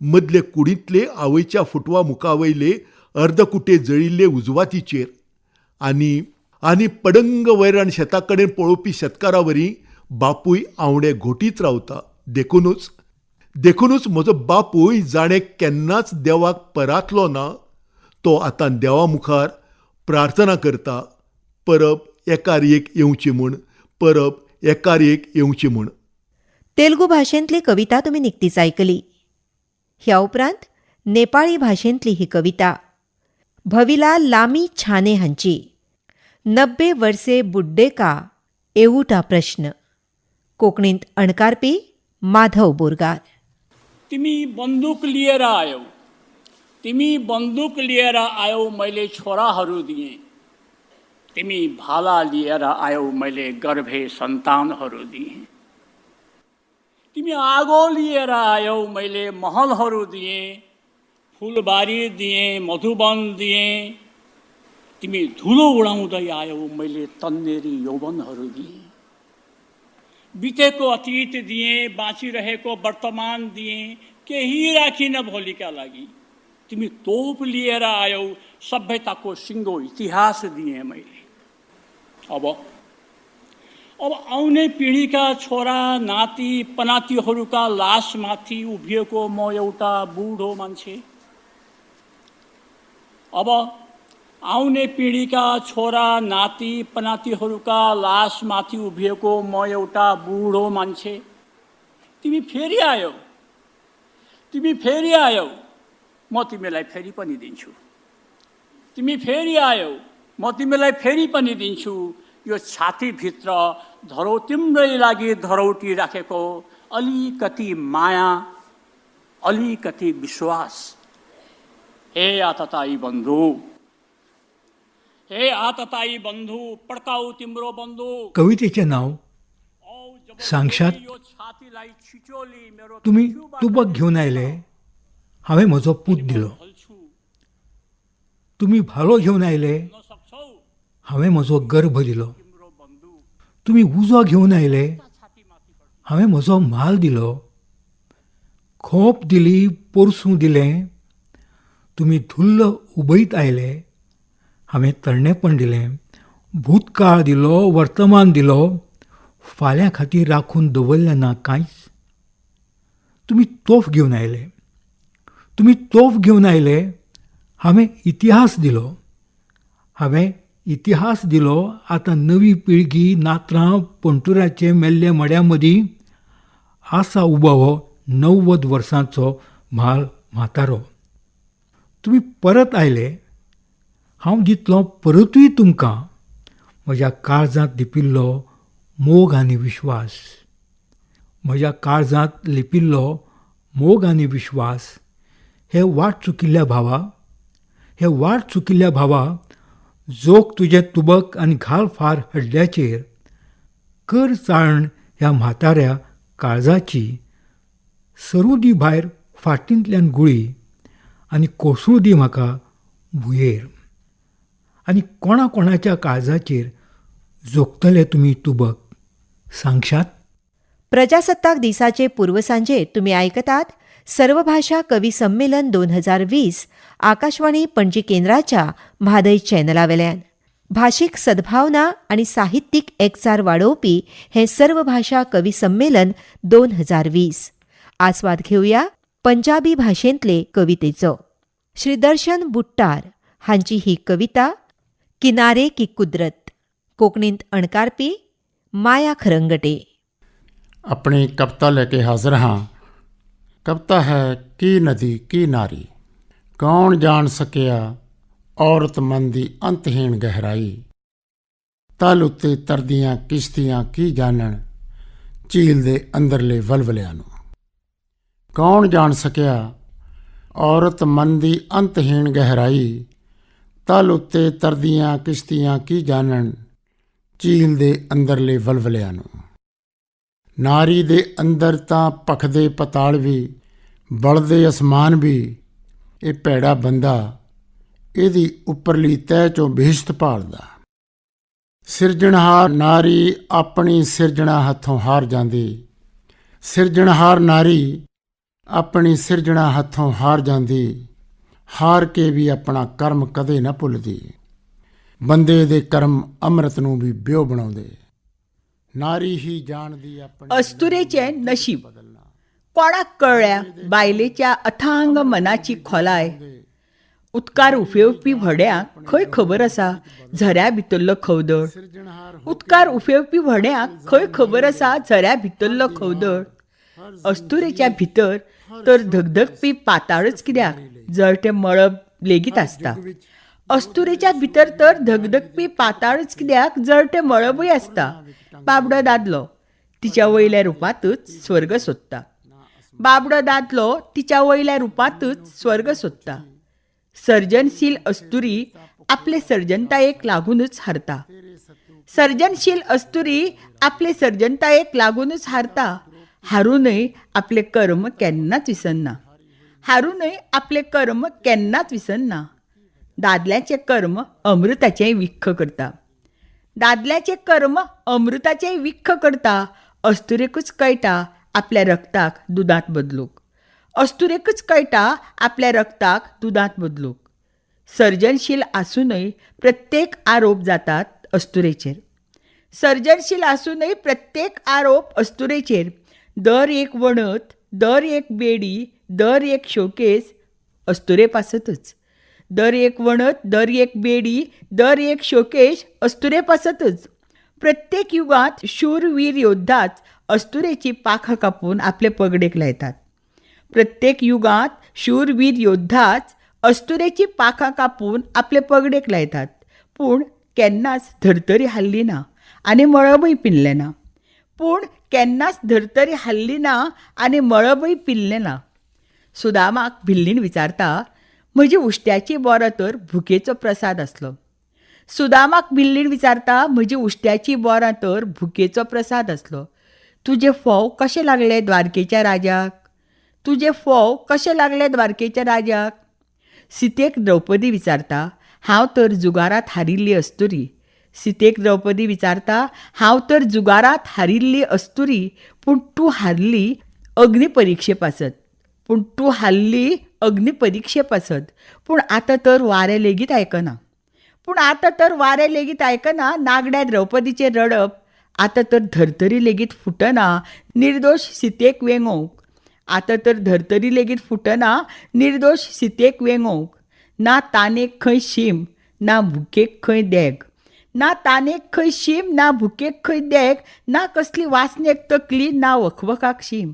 मदले कुडींतले आवयच्या फुटवा मुखावयले अर्दकुटे जळिल्ले उजवातीचेर. आनी आनी पडंग वैराण शेता कडेन पळोवपी शेतकारावरी बापूय आंवडे घोटीत रावता. देखुनूच देखुनूच म्हजो बापूय जाणें केन्नाच देवाक परातलो ना, तो आतां देवा मुखार प्रार्थना करता, परब एकार एक येवची म्हूण, परब एकार एक येवची म्हूण. तेलुगू भाशेंतली कविता तुमी निकतीच आयकली. ह्या उपरांत नेपाळी भाशेंतली ही कविता भविला लामी छाने हांची, 90 वर्से बुड्डे का एवटा प्रश्न. कोंकणींत अणकारपी माधव बोरगार. तिमी बन्दुक लिएर आयौ, तिमी बन्दुक लिएर आयौ, मैले छोराहरू दिएँ. तिमी भाला लिएर आयौ, मैले गर्भे सन्तानहरू दिएँ. तिमी आगो लिएर आयौ, मैले महलहरू दिएँ, फुलबारी दिएँ, मधुबन दिएँ. तिमी धुलो उडाउँदै आयौ, मैले तन्नेरी यौवनहरू दिएँ. बितेको अतीत दिएँ, बाँचिरहेको वर्तमान दिएँ, केही राखिन भोलिका लागि. तिमी तोप लिएर आयौ, सभ्यताको सिङ्गो इतिहास दिएँ मैले. अब अब आउने पिँढीका छोरा नाति पनातिहरूका लासमाथि उभिएको म एउटा बुढो मान्छे. अब आउने पिँढीका छोरा नाति पनातिहरूका लासमाथि उभिएको म एउटा बुढो मान्छे. तिमी फेरि आयौ, तिमी फेरि आयौ, म तिमीलाई फेरि पनि दिन्छु. तिमी फेरि आयौ, म तिमीलाई फेरि पनि दिन्छु. यो छातीभित्र धरौ तिम्रै लागि धरौटी राखेको अलिकति माया, अलिकति विश्वास. हे आतताई बन्धु, हे आतताई बन्धु, पड्काऊ तिम्रो बन्दुक. कवितेचें नांव सांगशात. तुमी तुबक घेवन आयले, हांवें म्हजो पूत दिलो. तुमी भालो घेवन आयले, हांवें म्हजो गर्भ दिलो. तुमी उजो घेवन आयले, हांवें म्हजो म्हाल दिलो. खोप दिली, पोरसूं दिलें. तुमी धुल्ल उबयत आयले, हांवें तरणेपण दिलें. भूतकाळ दिलो, वर्तमान दिलो, फाल्यां खातीर राखून दवरलें ना कांयच. तुमी तोफ घेवन आयले, तुमी तोफ घेवन आयले, हांवें इतिहास दिलो. हांवें इतिहास दिलो. आतां नवी पिळगी नातरां पणटुराचे मेल्ले मड्या मदीं आसा उबो हो 90 वर्सांचो म्हाल म्हातारो. तुमी परत आयले, हांव दितलो परतूय तुमकां म्हज्या काळजांत लिपिल्लो मोग आनी विश्वास. म्हज्या काळजांत लिपिल्लो मोग आनी विश्वास. हे वाट चुकिल्ल्या भावा, हे वाट चुकिल्ल्या भावा, जोख तुजें तुबक आनी घाल फार हड्ड्याचेर, कर चाळण ह्या म्हाताऱ्या काळजाची. सरूं दी भायर फाटींतल्यान गुळी आनी कोसळूं दी म्हाका भुंयेर. आनी कोणा कोणाच्या काळजाचेर जोखतले तुमी तुबक, सांगशात. प्रजासत्ताक दिसाचे पूर्वसांजेर तुमी आयकतात सर्वभाषा कवी संमेलन 2020 आकाशवाणी पणजी केंद्राच्या म्हादय चॅनलावेल्यान. भाशीक सद्भावना आनी साहित्यीक एकचार वाडोवपी हें सर्वभाषा कवी संमेलन 2020. आस्वाद घेवया पंजाबी भाशेंतले कवितेचो. श्री दर्शन बुट्टार हांची ही कविता किनारे की कुदरत. कोंकणींत अणकारपी माया खरंगटे. ਆਪਣੀ ਕਵਿਤਾ ਲੈ ਕੇ ਹਾਜ਼ਰ ਹਾਂ। ਕਵਿਤਾ ਹੈ ਕੀ ਨਦੀ ਕੀ ਨਾਰੀ। ਕੌਣ ਜਾਣ ਸਕਿਆ ਔਰਤ ਮਨ ਦੀ ਅੰਤਹੀਣ ਗਹਿਰਾਈ। ਤਲ ਉੱਤੇ ਤਰਦੀਆਂ ਕਿਸ਼ਤੀਆਂ ਕੀ ਜਾਣਨ ਝੀਲ ਦੇ ਅੰਦਰਲੇ ਵਲਵਲਿਆਂ ਨੂੰ। ਕੌਣ ਜਾਣ ਸਕਿਆ ਔਰਤ ਮਨ ਦੀ ਅੰਤਹੀਣ ਗਹਿਰਾਈ, ਤਲ ਉੱਤੇ ਤਰਦੀਆਂ ਕਿਸ਼ਤੀਆਂ ਕੀ ਜਾਣਨ ਝੀਲ ਦੇ ਅੰਦਰਲੇ ਵਲਵਲਿਆਂ ਨੂੰ। ਨਾਰੀ ਦੇ ਅੰਦਰ ਤਾਂ ਭਖਦੇ ਪਤਾਲ ਵੀ, ਬਲਦੇ ਅਸਮਾਨ ਵੀ, ਇਹ ਭੈੜਾ ਬੰਦਾ ਇਹਦੀ ਉੱਪਰਲੀ ਤਹਿ ਚੋਂ ਬਹਿਸ਼ਤ ਭਾਲਦਾ। ਸਿਰਜਣਹਾਰ ਨਾਰੀ ਆਪਣੀ ਸਿਰਜਣਾ ਹੱਥੋਂ ਹਾਰ ਜਾਂਦੀ, ਸਿਰਜਣਹਾਰ ਨਾਰੀ ਆਪਣੀ ਸਿਰਜਣਾ ਹੱਥੋਂ ਹਾਰ ਜਾਂਦੀ, ਹਾਰ ਕੇ ਵੀ ਆਪਣਾ ਕਰਮ ਕਦੇ ਨਾ ਭੁੱਲਦੀ। ਬੰਦੇ ਦੇ ਕਰਮ ਅੰਮ੍ਰਿਤ ਨੂੰ ਵੀ ਬਿਉ ਬਣਾਉਂਦੇ। ਨਾਰੀ ਹੀ ਜਾਣਦੀ ਆਪਣੀ। अस्तुरेचें नशीब. कोणाक कळ्ळ्या बायलेच्या अथांग मनाची खोलाय? उदकार उफेवपी व्हड्यांक खंय खबर आसा झऱ्या भितरलो खवदळ? उदकार उफेवपी व्हड्यांक खंय खबर आसा झऱ्या भितरलो खवदळ? अस्तुरेच्या भितर तर धगधगपी पाताळच कित्याक, जळटें मळब लेगीत आसता. अस्तुरेच्या भितर तर धगधगपी पाताळच कित्याक, जळटें मळबूय आसता. बाबडो दादलो तिच्या वयल्या रुपांतच स्वर्ग सोदता. बाबडो दादलो तिच्या वयल्या रुपांतच स्वर्ग सोदता. सर्जनशील अस्तुरी आपले सर्जनतायेक लागूनच हारता. सर्जनशील अस्तुरी आपले सर्जनतायेक लागूनच हारता. हारूनय आपले कर्म केन्नाच विसरना. हारूनय आपले कर्म केन्नाच विसरना. दादल्याचें कर्म अमृताचें विख्ख करता. दादल्याचें कर्म अमृताचें विख्ख करता. अस्तुरेकूच कळटा आपल्या रक्ताक दुदांत बदलूंक. अस्तुरेकूच कळटा आपल्या रक्ताक दुदांत बदलूंक. सर्जनशील आसूनय प्रत्येक आरोप जातात अस्तुरेचेर. सर्जनशील आसूनय प्रत्येक आरोप अस्तुरेचेर. दर एक वणत, दर एक बेडी, दर एक शोकेस अस्तुरे पासतच. दर एक वणत, दर एक बेडी, दर एक शोकेश अस्तुरे पासतच. प्रत्येक युगांत शूरवीर योद्धाच अस्तुरेची पाखां कापून आपले पगडेक लायतात. प्रत्येक युगांत शूरवीर योद्धाच अस्तुरेची पाखां कापून आपले पगडेक लायतात. पूण केन्नाच धर्तरी हाल्ली ना आनी मळबूय पिनलें ना. पूण केन्नाच धर्तरी हाल्ली ना आनी मळबूय पिनलें ना. सुदामाक भिल्लीन विचारता, म्हजी उश्ट्याची बोरां तर भुकेचो प्रसाद आसलो. सुदामाक भिल्लीन विचारता, म्हजी उश्ट्याची बोरां तर भुकेचो प्रसाद आसलो. तुजे फोव कशे लागले द्वारकेच्या राजाक? तुजे फोव कशे लागले द्वारकेच्या राजाक? सीतेक द्रौपदी विचारता, हांव तर जुगारांत हारिल्ली अस्तुरी. सीतेक द्रौपदी विचारता, हांव तर जुगारांत हारिल्ली अस्तुरी, पूण तूं हारली अग्निपरिक्षे पासत. पूण तूं हारली अग्निपरिक्षे पासत. पूण आतां तर वारें लेगीत आयकना. पूण आतां तर वारें लेगीत आयकना नागड्या द्रौपदीचें रडप. आतां तर धर्तरी लेगीत फुटना निर्दोश सीतेक वेंगोवंक. आतां तर धर्तरी लेगीत फुटना निर्दोश सीतेक वेंगोवंक. ना तानेक खंय शीम, ना भुकेक खंय देग. ना तानेक खंय शीम, ना भुकेक खंय देग. ना कसली वासनेक तकली, ना वखवखाक शीम.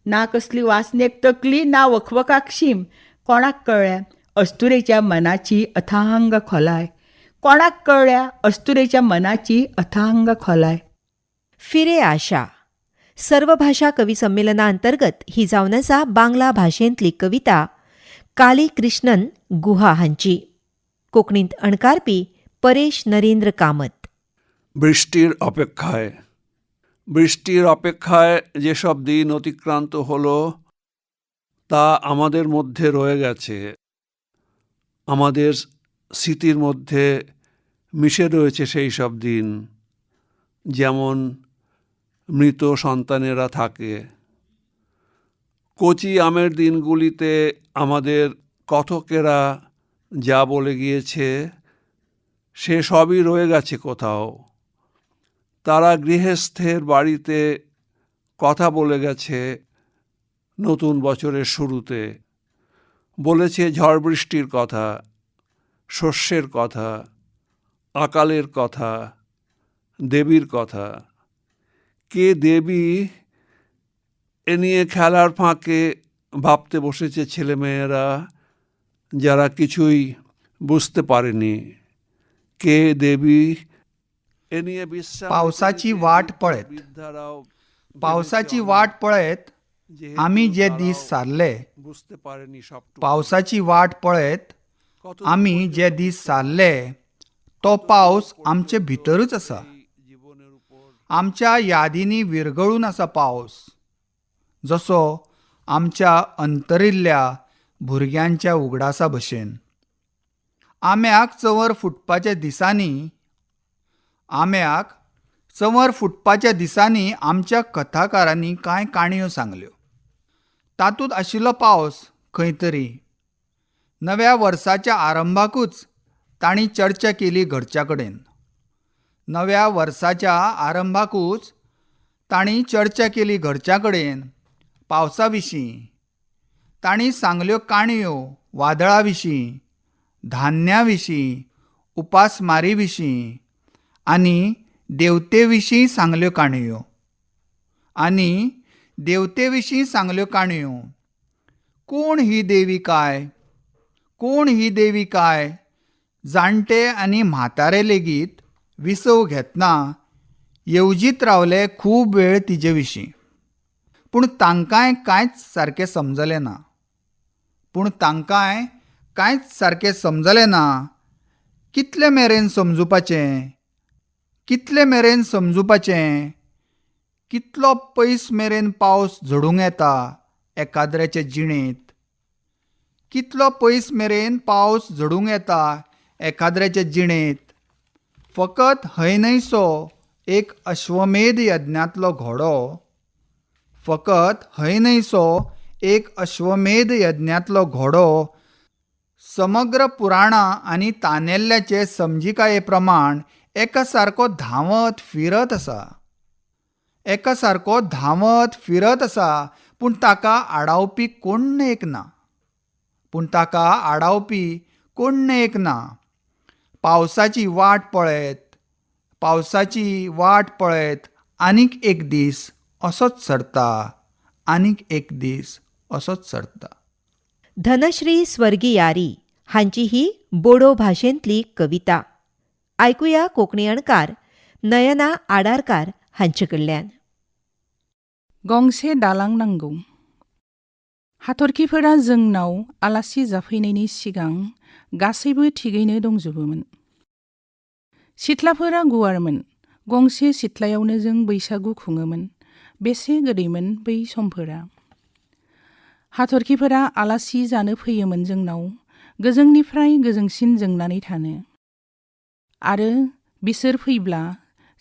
ना कसली वासनेक तकली, ना वखवखाक शीम. कोणाक कळ्ळ्या अस्तुरेच्या मनाची अथांग खोलाय? कोणाक कळ्ळ्या अस्तुरेच्या मनाची अथांग खोलाय? फिरे आशा सर्वभाषा कवी संमेलना अंतर्गत ही जावन आसा बांगला भाशेंतली कविता काली कृष्णन गुहा हांची. कोंकणींत अणकारपी परेश नरेंद्र कामत. বৃষ্টির অপেক্ষায়। বৃষ্টির অপেক্ষায় যেসব দিন অতিক্রান্ত হলো তা আমাদের মধ্যে রয়ে গেছে, আমাদের স্মৃতির মধ্যে মিশে রয়েছে সেই সব দিন, যেমন মৃত সন্তানেরা থাকে। কচি আমের দিনগুলিতে আমাদের কথকেরা যা বলে গিয়েছে সে সবই রয়ে গেছে কোথাও। তারা গৃহস্থের বাড়িতে কথা বলে গেছে নতুন বছরের শুরুতে, বলেছে ঝড় বৃষ্টির কথা, শস্যের কথা, আকালের কথা, দেবীর কথা। কে দেবী এ নিয়ে খেলার ফাঁকে ভাবতে বসেছে ছেলেমেয়েরা, যারা কিছুই বুঝতে পারেনি কে দেবী এ নিয়ে বিশ্রাম। पावसाची वाट पळयत। पावसाची वाट पळयत आमी जे दीस सारले, पावसाची वाट पळयत आमी जे दीस सारले तो पावस आमचे भितरूच आसा. आमच्या यादींनी विरगळून आसा पावस, जसो आमच्या अंतरिल्ल्या भुरग्यांच्या उगडासा भशेन. आम्याक चंवर फुटपाच्या दिसांनी, आम्याक चंवर फुटपाच्या दिसांनी आमच्या कथाकारांनी कांय काणयो सांगल्यो. तातूंत आशिल्लो पावस खंय तरी. नव्या वर्साच्या आरंभाकूच तांणी चर्चा केली घरच्या कडेन. नव्या वर्साच्या आरंभाकूच तांणी चर्चा केली घरच्या कडेन पावसा विशीं. तांणी सांगल्यो काणयो वादळा विशीं, धान्या विशीं, उपासमारी विशीं आनी देवते विशीं सांगल्यो काणयो, आनी देवते विशीं सांगल्यो काणयो. कोण ही देवी काय, कोण ही देवी काय? जाणटे आनी म्हातारे लेगीत विसव घेतना येवजीत रावले खूब वेळ तिजे विशीं. पूण तांकांय कांयच सारकें समजलें ना. पूण तांकांय कांयच सारकें समजलें ना. कितले मेरेन समजुपाचें, कितले मेरेन समजुपाचें? कितलो पयस मेरेन पावस झडूंक येता एकाद्र्याचे जिणेंत? कितलो पयस मेरेन पावस झडूंक येता एकाद्र्याचे जिणेंत? फकत हय न्हयसो एक अश्वमेध यज्ञांतलो घोडो, फकत हय न्हयसो एक अश्वमेध यज्ञांतलो घोडो समग्र पुराणां आनी तानेल्ल्याचे समजिकाये प्रमाण एका सारको धांवत फिरत आसा, एका सारको धांवत फिरत आसा. पूण ताका आडावपी कोण्ण एक ना, पूण ताका आडावपी कोण्ण एक ना. पावसाची वाट पळयत, पावसाची वाट पळयत आनीक एक दीस असोच सरता, आनीक एक दीस असोच सरता. धनश्री स्वर्गियारी हांची ही बोडो भाशेंतली कविता. आयकुया कोंकणी अणकार नयना आडारकार हांचे कडल्यान. गंसे दालां नांगौ. हाथर्खिफोरा जोंनाव आलासि जाफैनायनि सिगां गासैबो थिगैनो दंजोबोमोन। सिथ्लाफोरा गुवारमोन। गंसे सिथ्लायावनो जों बैसागु खुङोमोन। बेसे गोदैमोन बै समफोरा। हाथर्खिफोरा आलासि जानो फैयोमोन जोंनाव, गोजोंनिफ्राय गोजोंसिन जोंनानै थानो। आरो बिसोर फैब्ला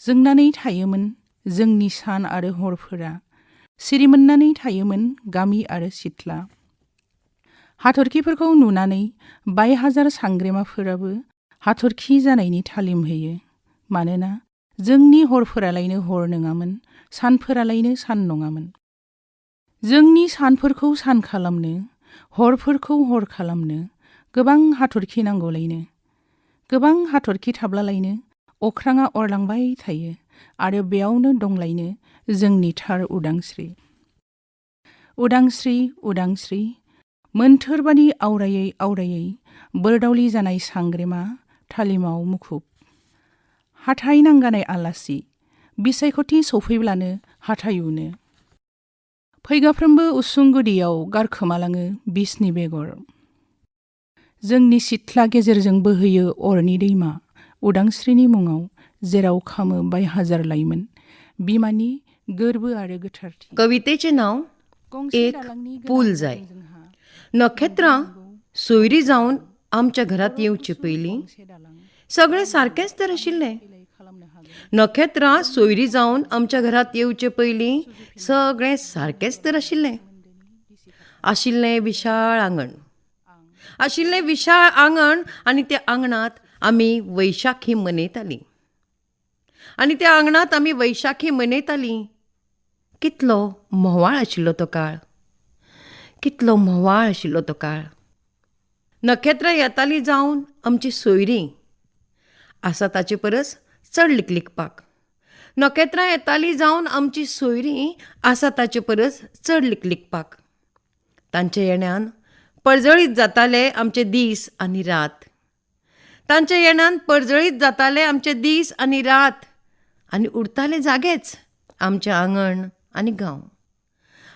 जोंनानै थायोमोन जोंनि सान आरो हरफोरा, सिरिमोननानै थायोमोन गामि आरो सिथ्ला। हाथर्खिफोरखौ नुनानै बाय हाजार सांग्रेमाफोराबो हाथर्खि जानायनि थालिम होयो। मानोना जोंनि हरफोरालायनो हर नङामोन, सानफोरालायनो सान नङामोन। जोंनि सानफोरखौ सान खालामनो, हरफोरखौ हर खालामनो गोबां हाथर्खि नांगौलायनो। गोबां हाथर्खि थाब्लालायनो अख्राङा अरलांबाय थायो आरो बेयावनो दंलायनो जोंनि थार उदांस्रि। उदांस्रि उदांस्रि मोन्थोरबादि आवरायै आवरायै बोरदावलि जानाय सांग्रेमा थालिमाव मुखुब। हाथाइ नांगानाय आलासि बिसायख'थि सौफैब्लानो हाथाइ उनो। फैगाफ्रोमबो उसुं गुदियाव गारखोमालाङो बिसनि बेगर। जोंनि सिथ्ला गेजेरजों बोहैयो अरनि दैमा उदांस्रिनि मुङाव, जेराव खामो बाय हाजार लाइमोन बिमानि गोरबो आरो गोथारथि। कवितेचें नांव एक पूल जाय. नखेत्रां सोयरीं जावन आमच्या घरांत येवचे पयलीं सगळें सारकेंच तर आशिल्लें. नखेत्रां सोयरीं जावन आमच्या घरांत येवचे पयलीं सगळें सारकेंच तर आशिल्लें. आशिल्लें विशाळ आंगण, आशिल्लें विशाळ आंगण आनी त्या आंगणांत आमी वैशाखी मनयतालीं, आनी त्या आंगणांत आमी वैशाखी मनयतालीं. कितलो म्होंवाळ आशिल्लो तो काळ, कितलो म्होंवाळ आशिल्लो तो काळ. नखेत्रां येतालीं जावन आमची सोयरीं आसा ताचे परस चड लिकलिकपाक. नखेत्रां येतालीं जावन आमची सोयरीं आसा ताचे परस चड लिकलिकपाक. तांच्या येण्यान परजळीत जाताले आमचे दीस आनी रात. तांच्या येण्यान परजळीत जाताले आमचे दीस आनी रात. आनी उरताले जागेच आमचें आंगण, आनी गांव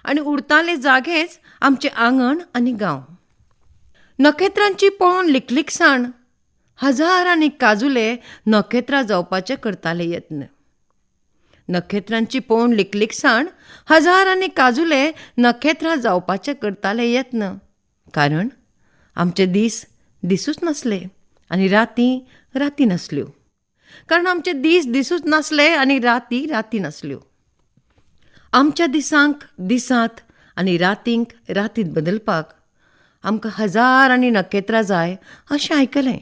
आनी उरताले जागेच आमचें आंगण आनी गांव. नखेत्रांची पळोवन लिकलिकसाण हजारांनी काजुले नखेत्रां जावपाचे करताले यत्न. नखेत्रांची पळोवन लिकलिकसाण हजारांनी काजुले नखेत्रां जावपाचे करताले यत्न. कारण आमचे दीस दिसूच नासले आनी राती राती नासल्यो. कारण आमचे दीस दिसूच नासले आनी राती राती नासल्यो. आमच्या दिसांक दिसांत आनी रातींक रातींत बदलपाक आमकां हजारांनी नखेत्रां जाय अशें आयकलें.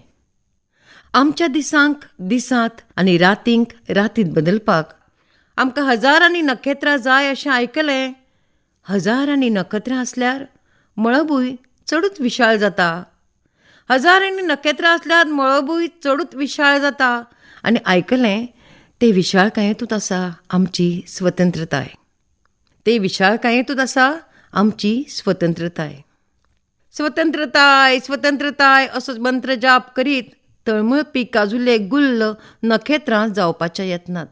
आमच्या दिसांक दिसांत आनी रातींक रातींत बदलपाक आमकां हजारांनी नखेत्रां जाय अशें आयकलें. हजारांनी नखेत्रां आसल्यार मळबूय चडूच विशाळ जाता. हजारांनी नखेत्रां आसल्यार मळबूय चडूच विशाळ जाता आनी आयकलें ते विशाळकायेंतूच आसा आमची स्वतंत्रताय. ते विशाळकायेंतूच आसा आमची स्वतंत्रताय. स्वतंत्रताय स्वतंत्रताय असो मंत्र जाप करीत तळमळपी काजुले गुल्ल नखेत्रां जावपाच्या यत्नांत.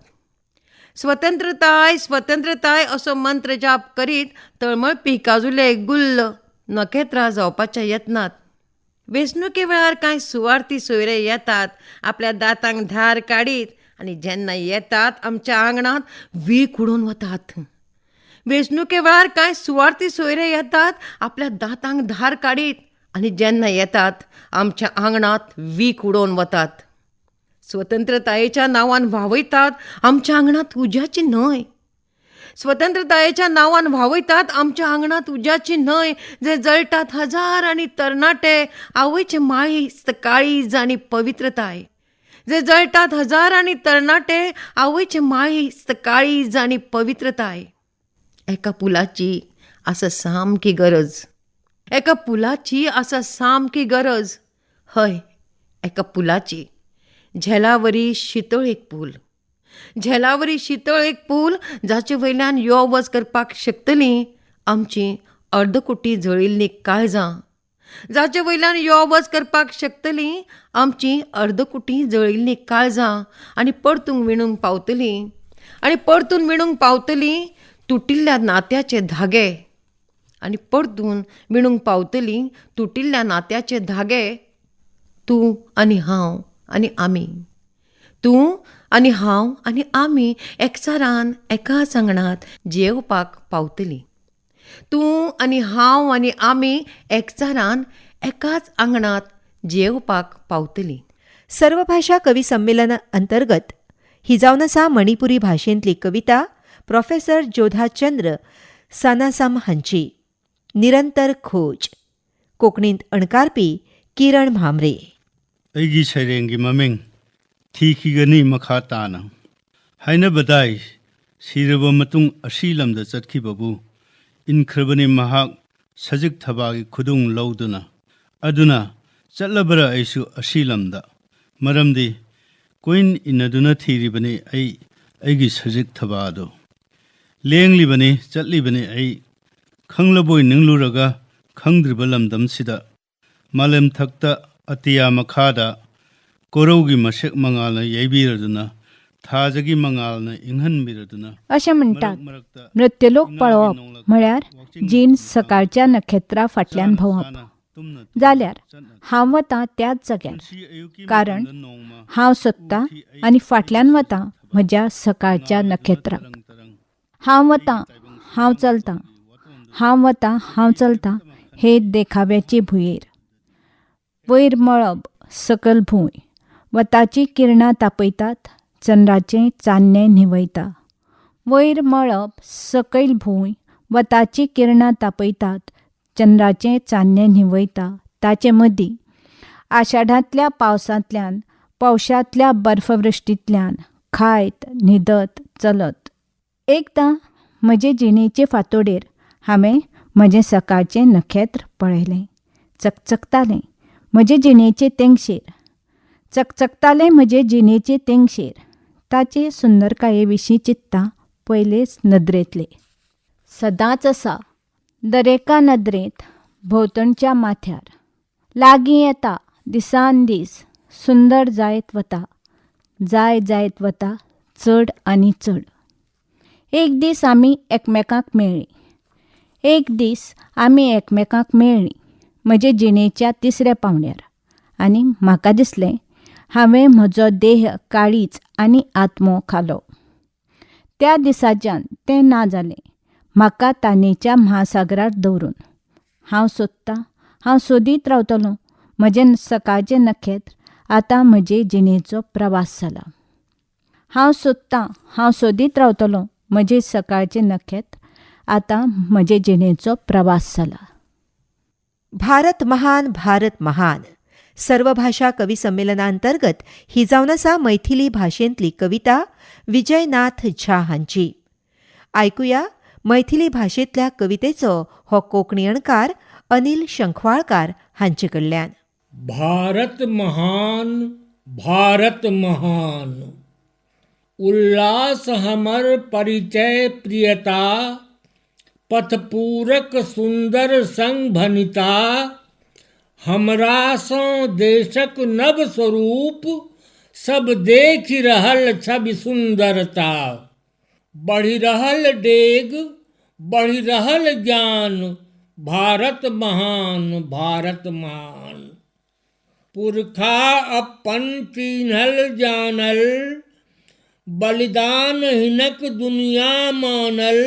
स्वतंत्रताय स्वतंत्रताय असो मंत्र जाप करीत तळमळपी काजुले गुल्ल नखेत्रां जावपाच्या यत्नांत. वेंचणुके वेळार कांय सुवार्थी सोयरे येतात आपल्या दांतांक धार काडीत आनी जेन्ना येतात आमच्या आंगणांत वीख उडोवन वतात. वेंचणुके वेळार कांय सुवार्थी सोयरे येतात आपल्या दांतांक धार काडीत आनी जेन्ना येतात आमच्या आंगणांत वीख उडोवन वतात. स्वतंत्रतायेच्या नांवान व्हांवयतात आमच्या आंगणांत उज्याची न्हंय. स्वतंत्रतायेच्या नांवान व्हांवयतात आमच्या आंगणांत उज्याची न्हंय जे जळटात हजारांनी तरणाटे आवयचे माळी काळीज आनी पवित्रताय. जे जळटात हजारांनी तरणाटे आवयचे माळी काळीज आनी पवित्रताय. एका पुलाची आसा सामकी गरज. एका पुलाची आसा सामकी गरज. हय, एका पुलाची. झेलावरी शितळ एक पूल. झेलावरी शितळ एक पूल जाचे वयल्यान यो वच करपाक शकतलीं आमची अर्दकुटी जळिल्लीं काळजां. जाचे वयल्यान यो वच करपाक शकतलीं आमची अर्दकुटी जळिल्लीं काळजां आनी परतूंक विणूंक पावतलीं आनी परतून विणूंक पावतलीं तुटिल्ल्या नात्याचे धागे आनी परतून विणूंक पावतलीं तुटिल्ल्या नात्याचे धागे. तूं आनी हांव आनी आमी. तूं आनी हांव आनी आमी एकचारान एकाच आंगणांत जियेवपाक पावतलीं. तूं आनी हांव आनी आमी एकचारान एकाच आंगणांत जियेवपाक पावतलीं. सर्वभाशा कवी संमेलना अंतर्गत ही जावन आसा मणिपुरी भाशेंतली कविता प्रोफेसर जोधाचंद्र सानासाम हांची निरंतर खोज. कोंकणींत अणकारपी किरण म्हांबरे. ꯑꯩꯒꯤ ꯁꯩꯔꯦꯡꯒꯤ ꯃꯃꯤꯡ ꯊꯤꯈꯤꯒꯅꯤ ꯃꯈꯥ ꯇꯥꯅ ꯍꯥꯏꯅꯕꯗꯥꯏ ꯁꯤꯔꯕ ꯃꯇꯨꯡ ꯑꯁꯤ ꯂꯝꯗ ꯆꯠꯈꯤꯕꯕꯨ ꯏꯟꯈ꯭ꯔꯕꯅꯤ ꯃꯍꯥꯛ ꯁꯖꯤꯛ ꯊꯕꯥꯒꯤ ꯈꯨꯗꯨꯡ ꯂꯧꯗꯨꯅ ꯑꯗꯨꯅ ꯆꯠꯂꯕ꯭ꯔꯥ ꯑꯩꯁꯨ ꯑꯁꯤ ꯂꯝꯗ ꯃꯔꯝꯗꯤ ꯀꯣꯏꯟ ꯏꯟꯅꯗꯨꯅ ꯊꯤꯔꯤꯕꯅꯤ ꯑꯩ ꯑꯩꯒꯤ ꯁꯖꯤꯛ ꯊꯕꯥ ꯑꯗꯨ ꯂꯦꯡꯂꯤꯕꯅꯤ ꯆꯠꯂꯤꯕꯅꯤ ꯑꯩ ꯈꯪꯂꯕꯣꯏ ꯅꯤꯡꯂꯨꯔꯒ ꯈꯪꯗ꯭ꯔꯤꯕ ꯂꯝꯗꯝꯁꯤꯗ ꯃꯥꯂꯦꯝ ꯊꯛꯇ ꯑꯇꯤꯌꯥ ꯃꯈꯥꯗ ꯀꯣꯔꯧꯒꯤ ꯃꯁꯦꯛ ꯃꯉꯥꯜꯅ ꯌꯩꯕꯤꯔꯗꯨꯅ ꯊꯥꯖꯒꯤ ꯃꯉꯥꯜꯅ ꯏꯪꯍꯟꯕꯤꯔꯗꯨꯅ अशें म्हणटात मृत्युलोक पळोवप म्हळ्यार जीण सकाळच्या नखेत्रा फाटल्यान भोंवप. जाल्यार हांव वतां त्याच जाग्यार, कारण हांव सोदतां आनी फाटल्यान वतां म्हज्या सकाळच्या नखेत्राक. हांव वतां, हांव चलतां, हांव वतां, हांव चलतां हे देखाव्याचे भुंयेर. वयर मळब, सकल भूंय, वताची किरणां तापयतात, चंद्राचें चान्नें न्हिवयता. वयर मळब, सकयल भूंय, वताची किरणां तापयतात, चंद्राचें चान्नें न्हिवयता. ताचे मदीं आषाढांतल्या पावसांतल्यान, पौशांतल्या बर्फवृश्टींतल्यान खायत न्हिदत चलत. एकदां म्हजे जिणेचे फांतोडेर हांवें म्हजें सकाळचें नखेत्र पळयलें. चकचकतालें म्हजे जिणेचे तेंगशेर. चकचकतालें म्हजे जिणेचे तेंगशेर. ताचे सुंदरकाये विशीं चिंतता पयलेच नदरेंतले. सदांच आसा दरेका नदरेंत, भोंवतणच्या माथ्यार. लागीं येता दिसान दीस, सुंदर जायत वता, जाय जायत वता चड आनी चड. एक दीस आमी एकमेकांक मेळ्ळीं. एक दीस आमी एकमेकांक मेळ्ळीं म्हजे जिणेच्या तिसऱ्या पांवड्यार आनी म्हाका दिसलें हांवें म्हजो देह, काळीज आनी आत्मो खालो. त्या दिसाच्यान तें ना जालें, म्हाका तानेच्या म्हासागरार दवरून. हांव सोदतां, हांव सोदीत रावतलों म्हजें सकाळचें नखेत्र आतां म्हजे जिणेचो प्रवास जाला. हांव सोदतां, हांव सोदीत रावतलों म्हजें सकाळचें नखेत्र आतां म्हजे जिणेचो प्रवास जाला. भारत महान, भारत महान सर्वभाषा कवी संमेलनांतर्गत ही जावन आसा मैथिली भाशेंतली कविता विजयनाथ झा हांची. आयकुया मैथिली भाशेंतल्या कवितेचो हो कोंकणी अणकार अनिल शंखवाळकार हांचे कडल्यान. भारत महान, भारत महान, उल्लास हमर परिचय प्रियता, पथपूरक सुंदर संग भनिता, हमरा सँ देशक नव स्वरूप सब देखि रहल छवि सुन्दरता। बढ़ि रहल डेग, बढ़ि रहल ज्ञान, भारत महान, भारत महान। पुरखा अपन चिन्हल जानल, बलिदान हिनक दुनिया मानल,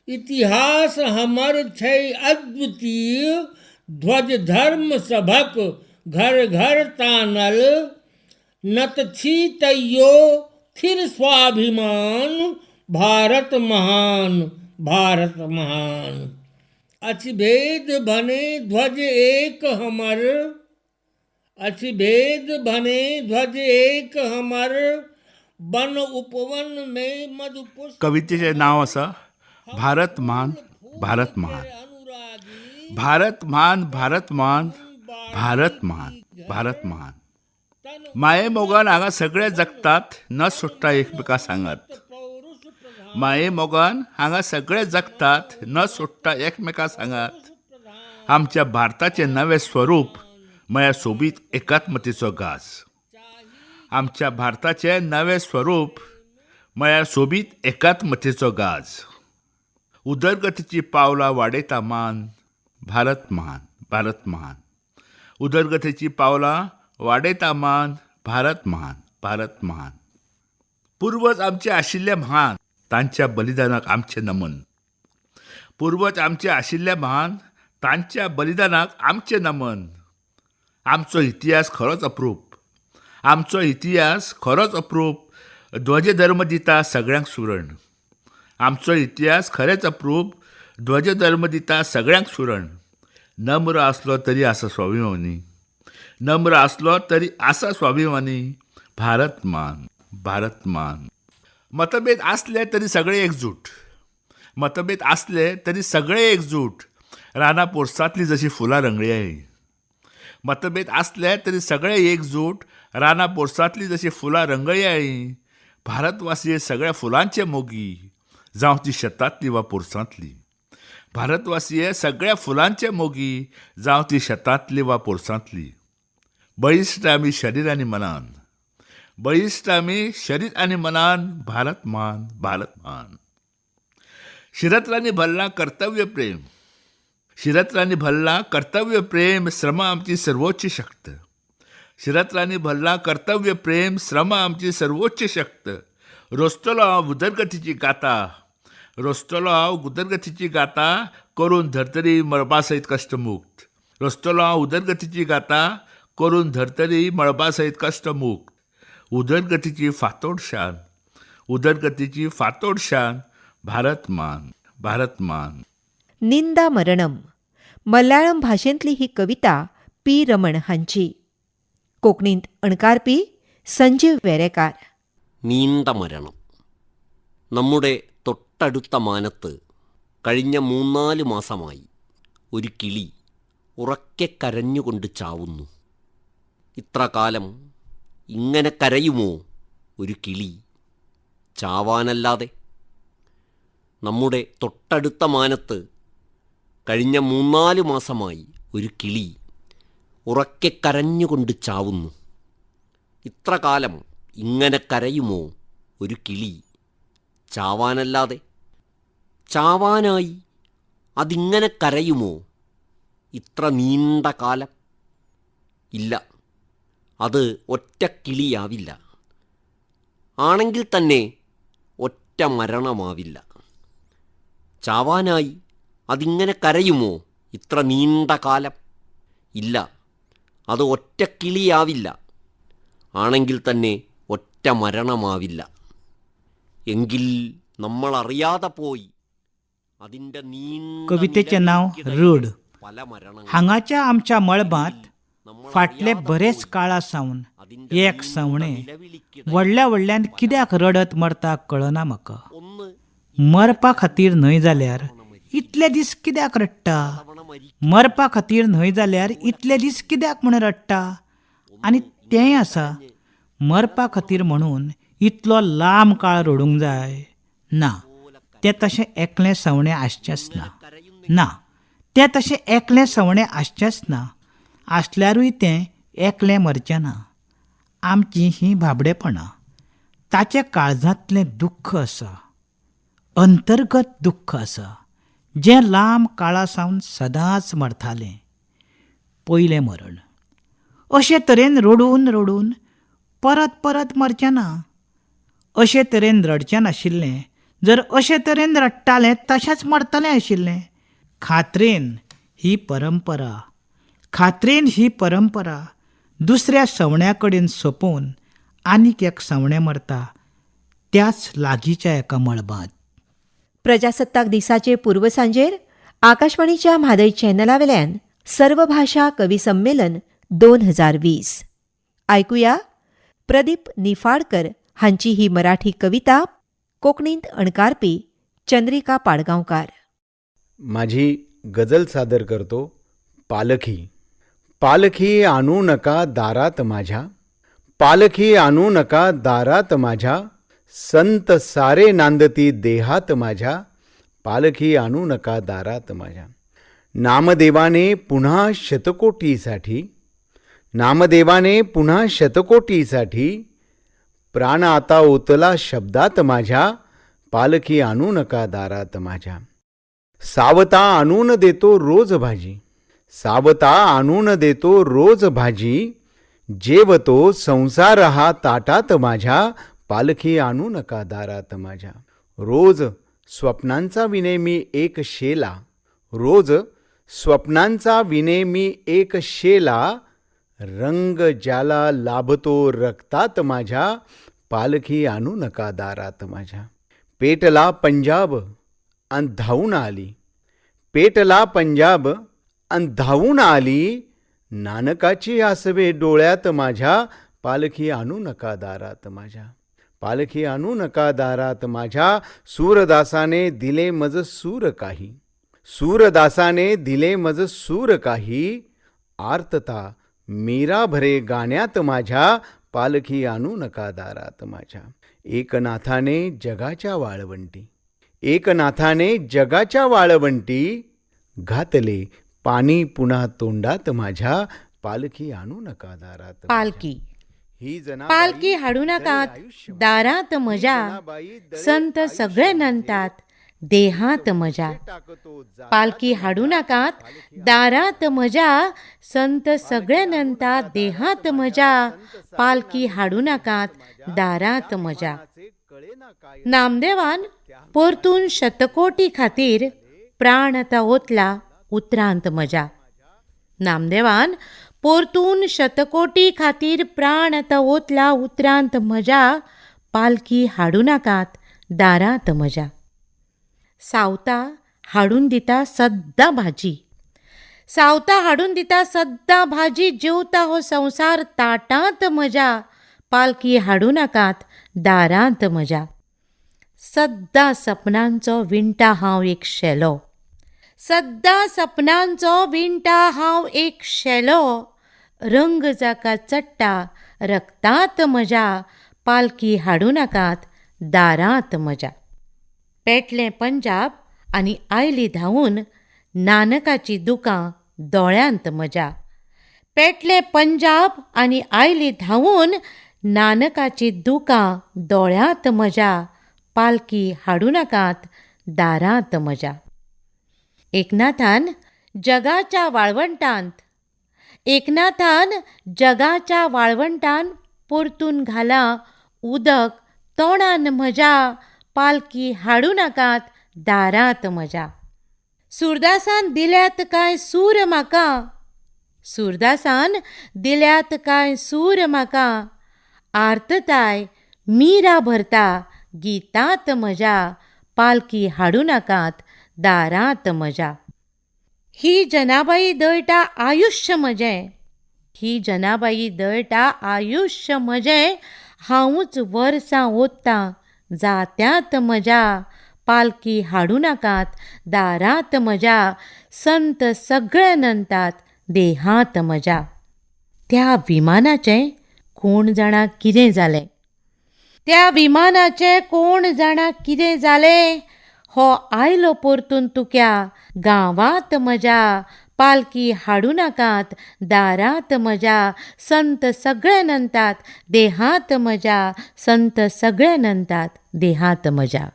इतिहास हमर छै अद्वितीय, ध्वज धर्म सभक घर घर तानल, नत छी तैयो थिर स्वाभिमान, भारत महान, भारत महान। अछि भेद भने ध्वज एक हमर, अछि भेद भने ध्वज एक हमर, वन उपवन में मधुपुष्प. कवितेचें नांव आसा भारत महान, भारत महान. भारत महान, भारत महान, भारत महान, भारत महान. माये मोगान हांगा सगळे जगतात, न सोडटा एकमेका सांगात. माये मोगान हांगा सगळे जगतात, न सोडटा एकमेका सांगात. आमच्या भारताचें नवें स्वरूप म्हळ्यार सोबीत एकात्मतेचो गाज. आमच्या भारताचें नवें स्वरूप म्हळ्यार सोबीत एकात्मतेचो गाज. उदरगतीची पावलां वाडयता मान, भारत महान, भारत महान. उदरगतीची पावलां वाडयता मान, भारत महान, भारत महान. पुर्वज आमचे आशिल्ले महान, तांच्या बलिदानाक आमचें नमन. पुर्वज आमचे आशिल्ले महान, तांच्या बलिदानाक आमचें नमन. आमचो इतिहास खरोच अप्रूप, आमचो इतिहास खरोच अप्रूप, ध्वजधर्म दिता सगळ्यांक सुरण. आमचो इतिहास खरेंच अप्रूप, ध्वजधर्म दिता सगळ्यांक सुरण. नम्र आसलो तरी आसा स्वाभिमानी, नम्र आसलो तरी आसा स्वाभिमानी, भारत मान, भारत मान. मतभेद आसले तरी सगळे एकजूट, मतभेद आसले तरी सगळे एकजूट, रानां पोरसांतली जशी फुलां रंगळी. मतभेद आसले तरी सगळे एकजूट, रानां पोरसांतली जशी फुलां रंगळी. भारतवासी सगळ्या फुलांचे मोगी, जावं ती शेतांतली वा पोरसांतली. भारतवासी सगळ्या फुलांचे मोगी, जावं ती शेतांतली वा पोरसांतली. बळिश्ट आमी शरीर आनी मनान, बळिश्ट आमी शरीर आनी मनान, भारत मान, भारत मान. शिरत्रांनी भरलां कर्तव्य प्रेम, शिरत्रांनी भरलां कर्तव्य प्रेम, श्रम आमची सर्वोच्च शक्त. शिरत्रांनी भरलां कर्तव्य प्रेम, श्रम आमची सर्वोच्च शक्त. रोसतलो हांव उदरगतीची गाथा, रोसतलो हांव उदरगतीची गाथा, करून धर्तरी मळबा सयत कश्टमुक्त. रोसतलो हांव उदरगतीची गाथा, करून धर्तरी मळबा सयत कश्टमुक्त. उदरगतीची फातोड शान, उदरगतीची फातोड शान, भारत मान, भारत मान. निंदा मरणम मल्याळम भाशेंतली ही कविता पी रमण हांची. कोंकणींत अणकारपी संजीव वेरेकार. നീണ്ട മരണം. നമ്മുടെ തൊട്ടടുത്ത മാനത്ത് കഴിഞ്ഞ 3-4 മാസമായി ഒരു കിളി ഉറക്കെ കരഞ്ഞുകൊണ്ട് ചാവുന്നു. ഇത്ര കാലം ഇങ്ങനെ കരയുമോ ഒരു കിളി ചാവാനല്ലാതെ? നമ്മുടെ തൊട്ടടുത്ത മാനത്ത് കഴിഞ്ഞ 3-4 മാസമായി ഒരു കിളി ഉറക്കെ കരഞ്ഞുകൊണ്ട് ചാവുന്നു. ഇത്ര കാലം ഇങ്ങനെ കരയുമോ ഒരു കിളി ചാവാനല്ലാതെ. ചാവാനായി അതിങ്ങനെ കരയുമോ ഇത്ര നീണ്ട കാലം? ഇല്ല, അത് ഒറ്റക്കിളിയാവില്ല. ആണെങ്കിൽ തന്നെ ഒറ്റ മരണമാവില്ല. ചാവാനായി അതിങ്ങനെ കരയുമോ ഇത്ര നീണ്ട കാലം? ഇല്ല, അത് ഒറ്റക്കിളിയാവില്ല. ആണെങ്കിൽ തന്നെ ഒറ്റ മരണമാവില്ല. എങ്കിൽ നമ്മളറിയാതെ പോയി അതിൻ്റെ നീണ്ട कवितेचें नांव रड. हांगाच्या आमच्या मळबांत फाटले बरेच काळा सावन एक सवणें व्हडल्या व्हडल्यान कित्याक रडत मरता कळना म्हाका. मरपा खातीर न्हय जाल्यार इतले दीस कित्याक रडटा? मरपा खातीर न्हय जाल्यार इतले दीस कित्याक म्हूण रडटा? आनी तेंय आसा, मरपा खातीर म्हणून इतलो लांब काळ रडूंक जाय? ना, तें तशें एकलें सवणें आसचेंच ना. ना, तें तशें एकलें सवणें आसचेंच ना. आसल्यारूय तें एकलें मरचें ना. आमचीं हीं भाबडेपणां. ताचें काळजांतलें दुख्ख आसा, अंतर्गत दुख्ख आसा, जें लांब काळा सावन सदांच मरतालें. पयलें मरण अशे तरेन रडून रडून परत परत मरचें ना. अशे तरेन रडचें नाशिल्लें. जर अशे तरेन रडटालें तशेंच मरतलें आशिल्लें. खात्रेन ही परंपरा, खात्रेन ही परंपरा दुसऱ्या सवण्या कडेन सोंपोवन आनीक एक सवणें मरता त्याच लागींच्या एका मळबांत. प्रजासत्ताक दिसाचे पूर्वसांजेर आकाशवाणीच्या म्हादय चॅनलावेल्यान सर्वभाषा कवी संमेलन 2020. आयकुया प्रदीप निफाडकर हांची ही मराठी कविता कोंकणींत अणकारपी चंद्रिका पाडगांवकार. माझी गझल सादर करतो. पालखी. पालखी आणू नका दारात माझ्या, पालखी आणू नका दारात माझ्या, संत सारे नांदती देहात माझ्या, पालखी आणू नका दारात माझ्या. नामदेवाने पुन्हा शतकोटीसाठी, नामदेवाने पुन्हा शतकोटीसाठी प्राण आता ओतला शब्दात माझ्या, पालखी आणू नका दारात माझ्या. सावता आणून देतो रोज भाजी, सावता आणून देतो रोज भाजी, जेवतो संसार हा ताटात माझ्या, पालखी आणू नका दारात माझ्या. रोज स्वप्नांचा विने मी एक शेला, रोज स्वप्नांचा विने मी एक शेला, रंग ज्याला लाभतो रक्तात माझ्या, पालखी आणू नका दारात माझ्या. पेटला पंजाब अन धावून आली, पेटला पंजाब अन धावून आली, नानकाची आसवे डोळ्यात माझ्या, पालखी आणू नका दारात माझ्या. पालखी आणू नका दारात माझ्या. सूरदासाने दिले मज सूर काही, सूरदासाने दिले मज सूर काही, आर्तता मीरा भरे गाण्यात माझ्या, पालखी आणू नका दारात माझ्या. एकनाथाने जगाच्या वाळवंटी, एकनाथाने जगाच्या वाळवंटी, घातले पाणी पुन्हा तोंडात माझ्या, पालखी आणू नका दारात. पालखी. ही जना पालखी हाडू नाकात दारात म्हज्या, संत सगळे नंतात देहात म्हज्या. पालखी हाडू नाकात दारात म्हज्या, संत सगळे नंतात देहात म्हज्या, पालखी हाडू नाकात दारात म्हज्या. नामदेवान परतून शतकोटी खातीर प्राण आतां ओतला उतरांत म्हज्या. नामदेवान परतून शतकोटी खातीर प्राण आतां ओतला उतरांत म्हज्या, पालखी हाडू नाकात दारांत म्हज्या. सावता हाडून दिता सद्दां भाजी, सावता हाडून दिता सद्दां भाजी, जेवता हो संवसार ताटांत म्हज्या, पालखी हाडू नाकात दारांत म्हज्या. सद्दां सपनांचो विणटा हांव एक शेलो, सद्दां सपनांचो विणटा हांव एक शेलो, रंग जाका चडटा रक्तांत म्हज्या, पालखी हाडू नाकात दारांत म्हज्या. पेटलें पंजाब आनी आयली धांवून नानकाची दुकां दोळ्यांत म्हज्या. पेटलें पंजाब आनी आयली धांवून नानकाची दुकां दोळ्यांत म्हज्या, पालखी हाडूं नाकात दारांत म्हज्या. एकनाथान जगाच्या वाळवंटांत, एकनाथान जगाच्या वाळवंटान परतून घालां उदक तोंडान म्हज्या, पालखी हाडूं नाकात दारांत म्हज्या. सुरदासान दिल्यात कांय सूर म्हाका, सुरदासान दिल्यात कांय सूर म्हाका, आर्तताय मीरा भरता गितांत म्हज्या, पालखी हाडूं नाकात दारांत म्हज्या. ही जनाबाई दळटा आयुश्य म्हजें, ही जनाबाई दळटा आयुश्य म्हजें, हांवूच वर्सां ओत्तां जात्यांत म्हज्या, पालखी हाडूं नाकात दारांत म्हज्या, संत सगळे नंतात देहांत म्हज्या. त्या विमानाचें कोण जाणा कितें जालें, त्या विमानाचें कोण जाणा कितें जालें, हो आयलो परतून तुक्या गांवांत म्हज्या, पालखी हाडूं नाकात दारांत म्हज्या, संत सगळे नंतात देहांत म्हज्या, संत सगळे नंतात देहांत म्हज्या.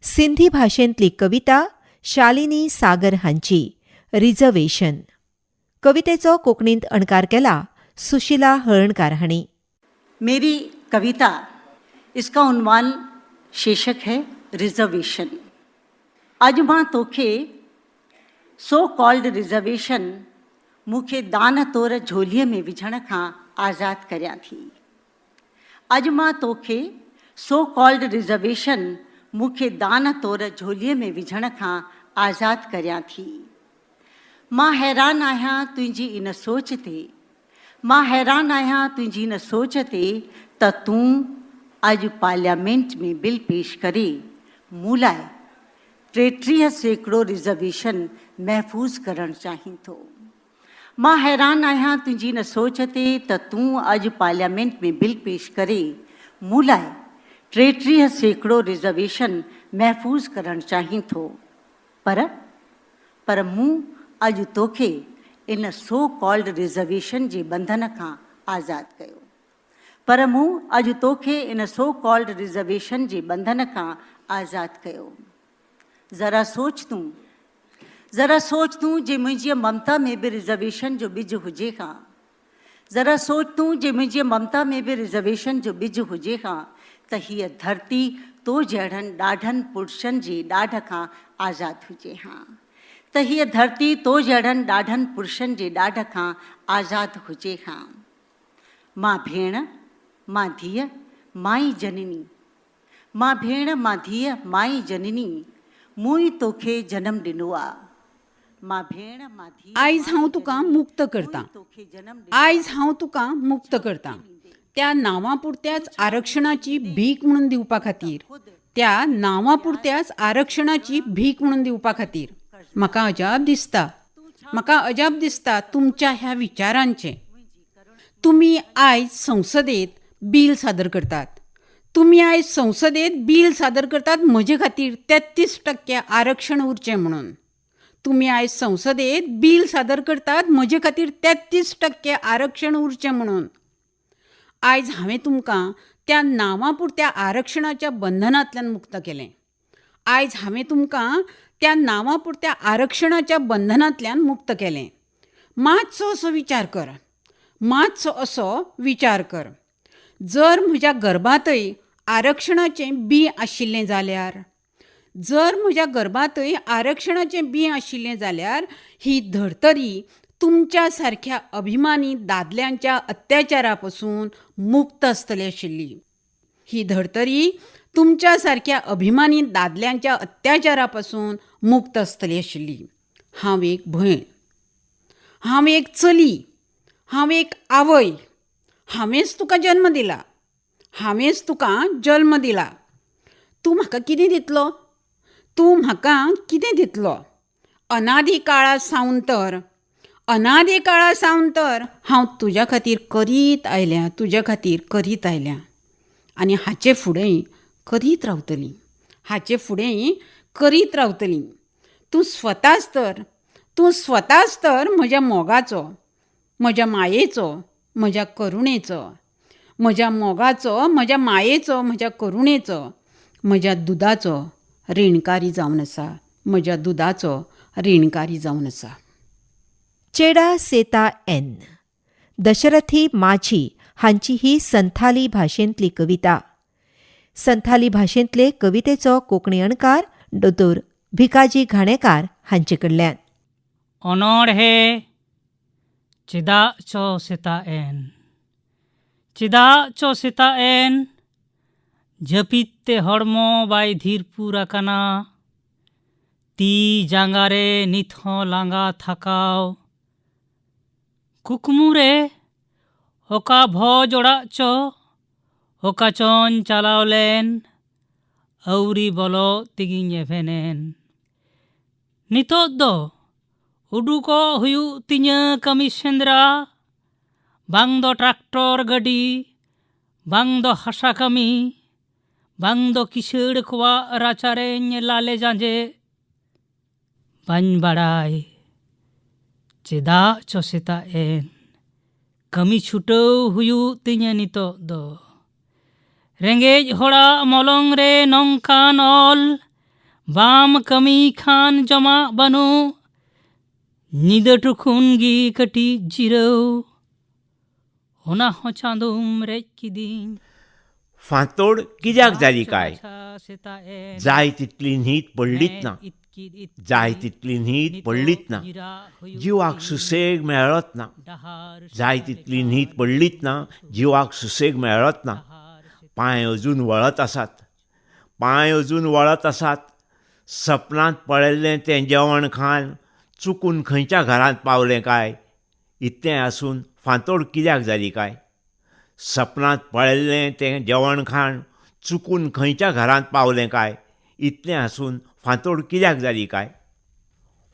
सिंधी भाशेंतली कविता शालिनी सागर हांची रिजर्वेशन. कवितेचो कोंकणींत अणकार केला सुशिला हळर्णकार हांणी. मेरी कविता, इसका उन्वान शीर्षक है रिजर्वेशन. अॼु मां तोखे सो कॉल्ड रिजर्वेशन मूंखे दान तौर झोलीअ में विझण खां आज़ाद करियां थी. अॼु मां तोखे सो कॉल्ड रिजर्वेशन मूंखे दान तौर झोलीअ में विझण खां आज़ाद करियां थी. मां हैरान आहियां तुंहिंजी इन सोच ते, मां हैरान आहियां तुंहिंजी इन सोच ते त तूं अॼु पार्लियामेंट में बिल पेश करे मूं लाइ 33% रिज़र्वेशन महफ़ूज़ करणु चाहीं थो. मां हैरान आहियां तुंहिंजी इन सोच ते त तूं अॼु पार्लियामेंट में बिल पेश करे मूं लाइ 33% रिज़र्वेशन महफ़ूज़ करणु चाहीं थो. पर मूं अॼु तोखे इन सो कॉल्ड रिज़र्वेशन जे बंधन खां आज़ाद कयो. पर मूं अॼु तोखे इन सो कॉल्ड रिज़र्वेशन जे बंधन खां आज़ाद कयो. ज़रा सोच तूं, ज़रा सोच तूं जे मुंहिंजी ममता में बि रिज़र्वेशन जो ॿिज हुजे हा. ज़रा सोच तूं जे मुंहिंजी ममता में बि रिज़र्वेशन जो ॿिज हुजे हा त हीअ धरती तो जहिड़नि ॾाढनि पुरुषनि जे ॾाढ खां आज़ाद हुजे हा. त हीअ धरती तो जहिड़नि ॾाढनि पुरुषनि जे ॾाढ खां आज़ाद हुजे हा. मां भेण, मां धीअ, माई जननी, मां भेण, मां धीअ, माई जननी, मूं ई तोखे जनम ॾिनो आहे. मां भेण, मां धीअ, आयज हांव तुका मुक्त करतां, आयज हांव तुका मुक्त करतां त्या नांवा पुरत्याच आरक्षणाची भीक म्हणून दिवपा खातीर, त्या नांवा पुरत्याच आरक्षणाची भीक म्हणून दिवपा खातीर म्हाका अजाप दिसता, म्हाका अजाप दिसता तुमच्या ह्या विचारांचें. तुमी आयज संसदेंत बील सादर करतात, तुमी आयज संसदेंत बील सादर करतात म्हजे खातीर 33% आरक्षण उरचें म्हणून. तुमी आयज संसदेंत बील सादर करतात म्हजे खातीर 33% आरक्षण उरचें म्हणून. आयज हांवें तुमकां त्या नांवा पुरत्या आरक्षणाच्या बंधनांतल्यान मुक्त केलें. आयज हांवें तुमकां त्या नांवा पुरत्या आरक्षणाच्या बंधनांतल्यान मुक्त केलें. मातसो असो विचार कर, मातसो असो विचार कर. जर म्हज्या गर्भांतय आरक्षणाचें बीं आशिल्लें जाल्यार, जर म्हज्या गर्भांतय आरक्षणाचें बीं आशिल्लें जाल्यार ही धर्तरी तुमच्या सारख्या अभिमानी दादल्यांच्या अत्याचारा पसून मुक्त आसतली आशिल्ली. ही धर्तरी तुमच्या सारख्या अभिमानी दादल्यांच्या अत्याचारा पसून मुक्त आसतली आशिल्ली. हांव एक भयण, हांव एक चली, हांव एक आवय. हांवेंच तुका जन्म दिला, हांवेंच तुका जल्म दिला. तूं म्हाका कितें दितलो, तूं म्हाका कितें दितलो? अनादी काळा सावन तर, अनादी काळा सावन तर हांव तुज्या खातीर करीत आयल्या, तुज्या खातीर करीत आयल्या आनी हाचे फुडेंय करीत रावतली, हाचे फुडेंय करीत रावतली. तूं स्वताच तर, तूं स्वताच तर म्हज्या मोगाचो, म्हज्या मायेचो, म्हज्या करुणेचो, म्हज्या मोगाचो, म्हज्या मायेचो, म्हज्या करुणेचो म्हज्या दुदाचो रिणकारी जावन आसा, म्हज्या दुदाचो रिणकारी जावन आसा. चेडा सेता एन दशरथी माझी हांची ही संथाली भाशेंतली कविता. संथाली भाशेंतले कवितेचो कोंकणी अणकार दोतोर भिकाजी घाणेकार हांचे कडल्यान. अनोढे चेदा चो सेता एन, चेदा चो सेता एन, जपित ते हड़मो बाय धीरपुर आकाना, ती जांगा रे नित हों लांगा थाकाव, कुकमू रे ओका भोज ओड़ा चो ओका चोन चालाव लेन, औरी बोलो तिगिन एभेनेन. नितोग दो उडुको हुयु तिnya कमी सेंद्रा, बांग दो ट्रैक्टर गडी, बांग दो हासा कमी, बांग दो किसड़ कोवा राचारें लाले जांजे, बांग बाड़ाय चेदा चो सेता एन कमी छुटव हुयु तिnya नितोग दो. रेंगेज होड़ा मलंग रे नोंकान ओल, बाम कमी खान जमा बनू, निद टुकुन गी कटी जिरव, ओना हो चांदुम रेज किदीन. फांतोड कित्याक जाली काय? जाय तितली न्हीद पडलीच ना, जाय तितली न्हीद पडलीच ना, जिवाक सुसेग मेळत ना, जाय तितली न्हीद पडलीच ना, जिवाक सुसेग मेळत ना. पांय अजून वळत आसात, पांय अजून वळत आसात. सपनांत पळयल्लें तें जेवण खाण चुकून खंयच्या घरांत पावलें काय? इतलें आसून फांतोड कित्याक जाली काय? सपनांत पळयल्लें तें जेवण खाण चुकून खंयच्या घरांत पावलें काय? इतलें आसून फांतोड कित्याक जाली काय?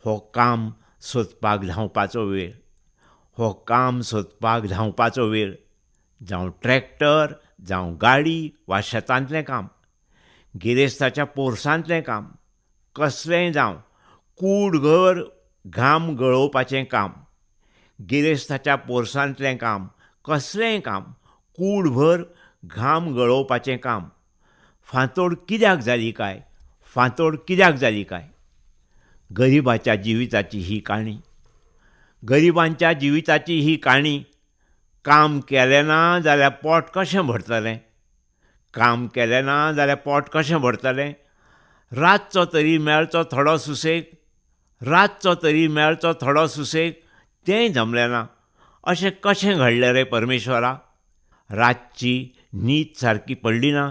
हो काम सोदपाक धांवपाचो वेळ, हो काम सोदपाक धांवपाचो वेळ, जावं ट्रॅक्टर, जावं गाडी वा शेतांतलें काम, गिरेस्ताच्या पोरसांतलें काम, कसलेंय जावं, कूड घर घाम गळोवपाचें काम, गिरेस्ताच्या पोरसांतलें काम, कसलेंय काम, कूडभर घाम गळोवपाचें काम. फांतोड कित्याक जाली काय? फांतोड कित्याक जाली काय? गरिबाच्या जिविताची ही काणी, गरिबांच्या जिविताची ही काणी. काम केलें ना जाल्यार पोट कशें भरतलें? काम केलें ना जाल्यार पोट कशें भरतलें? रातचो तरी मेळचो थोडो सुसेग, रातचो तरी मेळचो थोडो सुसेग, तेंय जमलें ना. अशें कशें घडलें रे परमेश्वरा? रातची न्हीद सारकी पडली ना,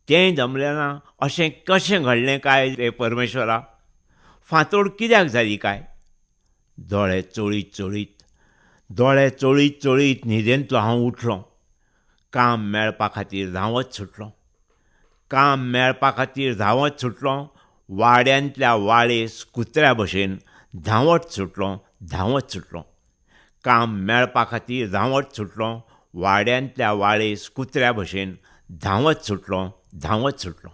तेंय जमलें ना, अशें कशें घडलें काय रे परमेश्वरा? फांतोड कित्याक जाली काय? दोळे चोळीत चोळीत, दोळे चोळीत चोळीत न्हिदेंतलो हांव उठलों. काम मेळपा खातीर धांवत सुटलों, काम मेळपा खातीर धांवत सुटलों. वाड्यांतल्या वाळेस कुत्र्या भशेन धांवत सुटलों, धांवत सुटलों. काम मेळपा खातीर धांवत सुटलों, वाड्यांतल्या वाळेस कुत्र्या भशेन धांवत सुटलों, धांवत सुटलों.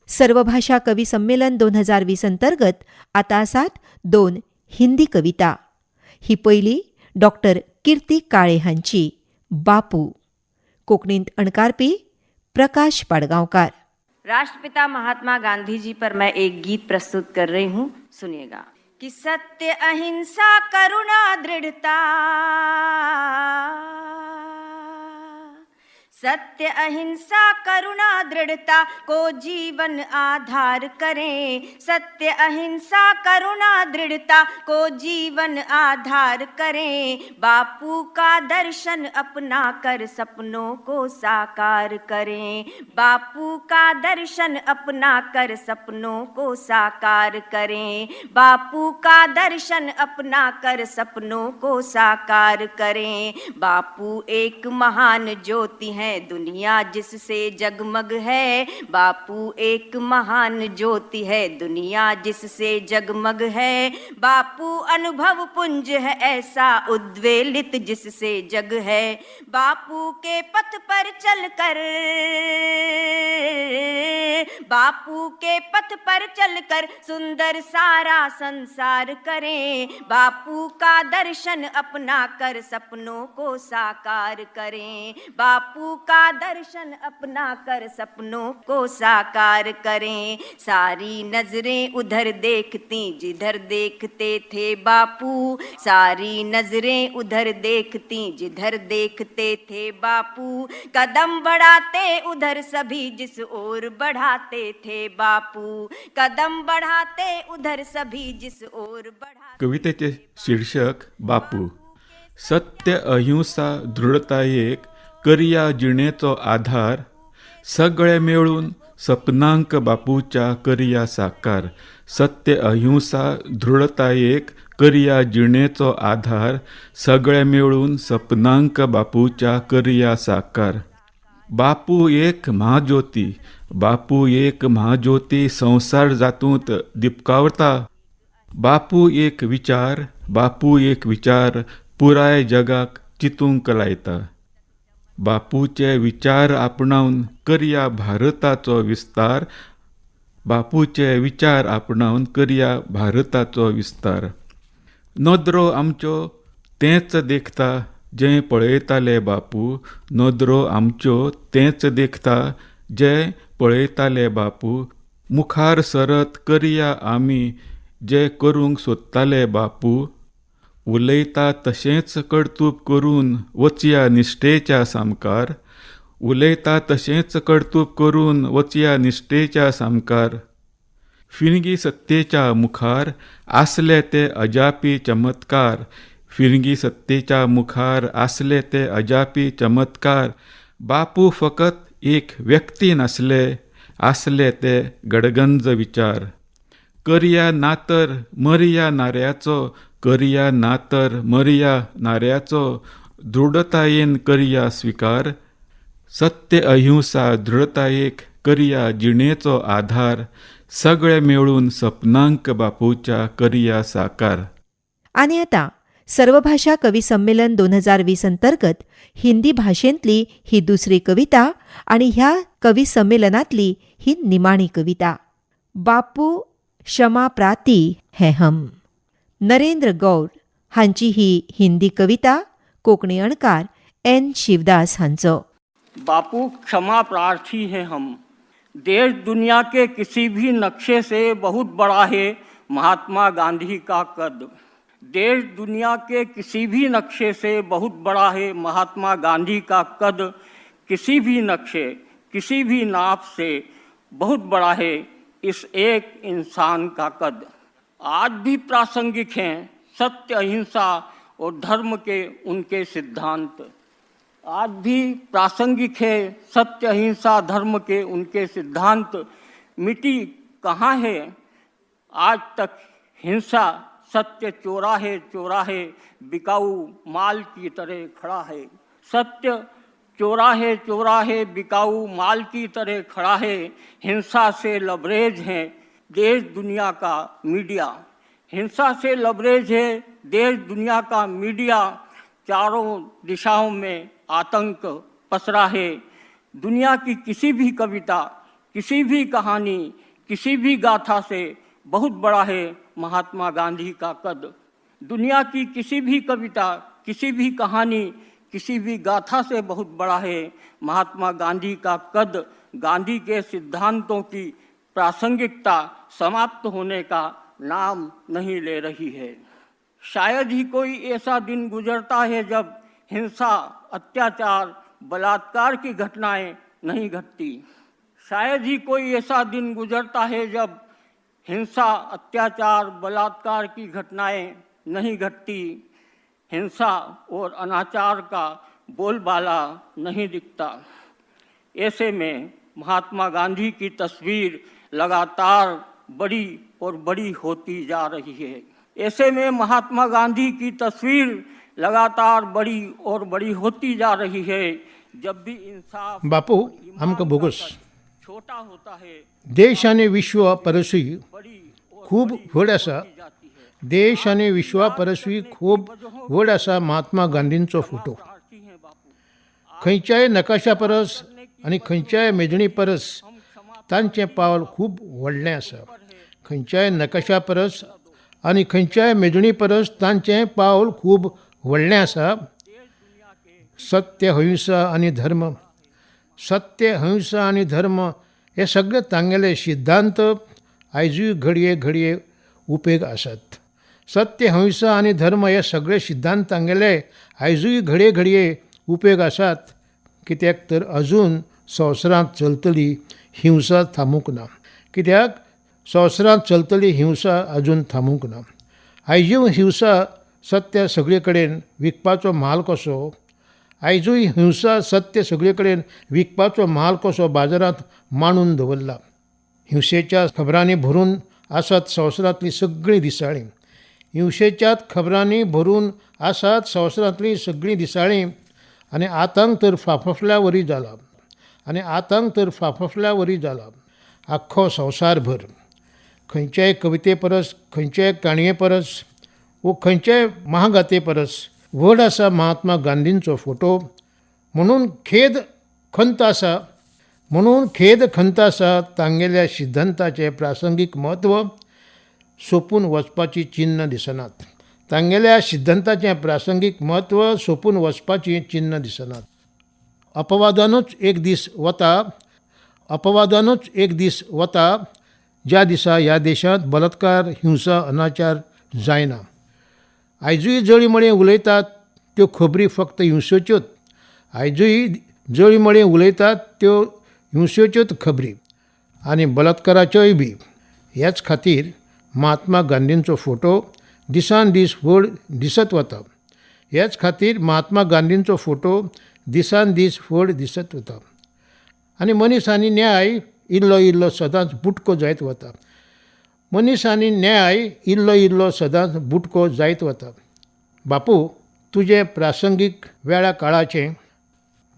सर्वभाषा कवी संमेलन 2020 अंतर्गत आता आसात 2 हिंदी कविता. ही पयली डॉक्टर कीर्ती काळे हांची बापू, कोंकणींत अणकारपी प्रकाश पाडगांवकार. राष्ट्रपिता महात्मा गांधी जी पर मैं एक गीत प्रस्तुत कर रही हूँ, सुनिएगा. कि सत्य अहिंसा करुणा दृढ़ता, सत्य अहिंसा करुणा दृढ़ता को जीवन आधार करें। सत्य अहिंसा करुणा दृढ़ता को जीवन आधार करें। बापू का दर्शन अपना कर सपनों को साकार करें। बापू का दर्शन अपना कर सपनों को साकार करें। बापू का दर्शन अपना कर सपनों को साकार करें। बापू एक महान ज्योति है, दुनिया जिससे जगमग है। बापू एक महान ज्योति है, दुनिया जिससे जगमग है। बापू अनुभव पुंज है ऐसा उद्वेलित जिससे जग है। बापू के पथ पर चलकर, बापू के पथ पर चलकर सुंदर सारा संसार करें। बापू का दर्शन अपना कर सपनों को साकार करें। बापू का दर्शन अपना कर सपनों को साकार करें। सारी नजरें उधर देखती जिधर देखते थे बापू, सारी नजरें उधर देखती जिधर देखते थे बापू, कदम बढ़ाते उधर सभी जिस ओर बढ़ाते थे बापू, कदम बढ़ाते उधर सभी जिस ओर बढ़ा। कवितेचे शीर्षक बापू। सत्य अहिंसा दृढतायेक करया जिणेचो आधार, सगळे मेळून सपनांक बापूच्या करया साकार। सत्य अहिंसा दृढतायेक करया जिणेचो आधार, सगळे मेळून सपनांक बापूच्या करया साकार। बापू एक महाज्योती, बापू एक महाज्योती संवसार जातूंत दिपकावता। बापू एक विचार, बापू एक विचार पुराय जगाक चितूंक लायता। बापूचे विचार आपणावन करया भारताचो विस्तार, बापूचे विचार आपणावन करया भारताचो विस्तार। नदरो आमच्यो तेंच देखता जें पळयताले बापू, नदरो आमच्यो तेंच देखता जें पळयताले बापू, मुखार सरत करया आमी जे करूंक सोदताले बापू। उलयता तशेंच कर्तुब करून वचया निश्ठेच्या सामकार, उलयता तशेंच कर्तुब करून वचया निश्ठेच्या सामकार। फिरंगी सत्तेच्या मुखार आसले ते अजापी चमत्कार, फिरंगी सत्तेच्या मुखार आसले ते अजापी चमत्कार। बापू फकत एक व्यक्ती नासले, आसले ते गडगंज विचार। करया नातर मरया नाऱ्याचो, करया नातर मरया नाऱ्याचो दृढतायेन करया स्विकार। सत्य अहिंसा दृढतायेक करया जिणेचो आधार, सगळे मेळून सपनांक बापूच्या करया साकार। आनी आतां सर्वभाषा कवी संमेलन 2020 अंतर्गत हिंदी भाशेंतली ही दुसरी कविता आनी ह्या कवी संमेलनांतली ही निमाणी कविता। बापू क्षमा प्राती है हम। नरेंद्र गौर हांची ही हिंदी कविता, कोंकणी अणकार एन शिवदास हांचो। बापू क्षमा प्रार्थी हैं हम। देश दुनिया के किसी भी नक्शे से बहुत बड़ा है महात्मा गांधी का कद। देश दुनिया के किसी भी नक्शे से बहुत बड़ा है महात्मा गांधी का कद। किसी भी नक्शे किसी भी नाप से बहुत बड़ा है इस एक इंसान का कद। आज भी प्रासंगिक हैं सत्य अहिंसा और धर्म के उनके सिद्धांत। आज भी प्रासंगिक है सत्य अहिंसा धर्म के उनके सिद्धांत। मिटी कहाँ है आज तक हिंसा। सत्य चौराहे चौराहे बिकाऊ माल की तरह खड़ा है। सत्य चौराहे चौराहे बिकाऊ माल की तरह खड़ा है। हिंसा से लबरेज है देश दुनिया का मीडिया। हिंसा से लबरेज है देश दुनिया का मीडिया। चारों दिशाओं में आतंक पसरा है। दुनिया की किसी भी कविता किसी भी कहानी किसी भी गाथा से बहुत बड़ा है महात्मा गांधी का कद। दुनिया की किसी भी कविता किसी भी कहानी किसी भी गाथा से बहुत बड़ा है महात्मा गांधी का कद। गांधी के सिद्धांतों की प्रासंगिकता समाप्त होने का नाम नहीं ले रही है। शायद ही कोई ऐसा दिन गुजरता है जब हिंसा अत्याचार बलात्कार की घटनाएं नहीं घटती। शायद ही कोई ऐसा दिन गुजरता है जब हिंसा अत्याचार बलात्कार की घटनाएं नहीं घटती। हिंसा और अनाचार का बोलबाला नहीं दिखता। ऐसे में महात्मा गांधी की तस्वीर लगातार बड़ी और बड़ी होती जा रही है। ऐसे में महात्मा गांधी की तस्वीर लगातार बड़ी और बड़ी होती जा रही है। जब भी इंसाफ बापू आमकां भोगोस छोटा होता है। देश आनी विश्वा परसूय खूब व्हड आसा। देश आनी विश्वा परसूय खूब व्हड आसा महात्मा गांधींचो फोटो। खंयच्याय नकाशा परस आनी खंयच्याय मेजणी परस तांचें पावल खूब व्हडलें आसा। खंयच्याय नकाशा परस आनी खंयच्याय मेजणी परस तांचें पावल खूब व्हडलें आसा। सत्य अहिंसा आनी धर्म सत्य, अहिंसा आनी धर्म हे सगळे तांगेले सिद्धांत आयजूय घडये घडये उपेग आसात. सत्य, अहिंसा आनी धर्म हे सगळे सिद्धांत तांगेले आयजूय घडये घडये उपेग आसात, कित्याक तर अजून संवसारांत चलतली हिंसा थांबूंक ना. कित्याक संवसारांत चलतली हिंसा अजून थांबूंक ना. आयजूय हिंसा सत्य सगळे कडेन विकपाचो म्हाल कसो, आयजूय हिंसा सत्य सगळे कडेन विकपाचो म्हाल कसो बाजारांत मांडून दवरला. हिंसेच्या खबरांनी भरून आसात संवसारांतलीं सगळीं दिसाळीं. हिंसेच्याच खबरांनी भरून आसात संवसारांतलीं सगळीं दिसाळीं. आनी आतंक तर फाफसल्या वरी जाला, आनी आतंक तर फाफसल्या वरी जाला आख्खो संवसारभर. खंयच्याय कविते परस, खंयच्याय काणये परस वो खंयच्याय महागाथे परस व्हड आसा महात्मा गांधींचो फोटो. म्हणून खेद खंत आसा, म्हणून खेद खंत आसा तांगेल्या सिद्धांताचें प्रासंगीक म्हत्व सोंपून वचपाची चिन्ह दिसनात. तांगेल्या सिद्धांताचें प्रासंगीक म्हत्व सोंपून वचपाची चिन्ह दिसनात. अपवादानूच एक दीस वता, अपवादानूच एक दीस वता ज्या दिसा ह्या देशांत बलात्कार, हिंसा, अनाचार जायना. आयजूय जळीमळीं उलयतात त्यो खबरी फक्त हिंसेच्योच. आयजूय जळीमळीं उलयतात त्यो हिंसेच्योच खबरी आनी बलात्काराच्योय बी. ह्याच खातीर महात्मा गांधींचो फोटो दिसान दीस व्हड दिसत वता. ह्याच खातीर महात्मा गांधींचो फोटो दिसान दीस व्हड दिसत वता. आनी मनीस आनी न्याय इल्लो इल्लो सदांच बुटको जायत वता. मनीस आनी न्याय इल्लो इल्लो सदांच बुटको जायत वता. बापू तुजें प्रासंगीक वेळा काळाचें,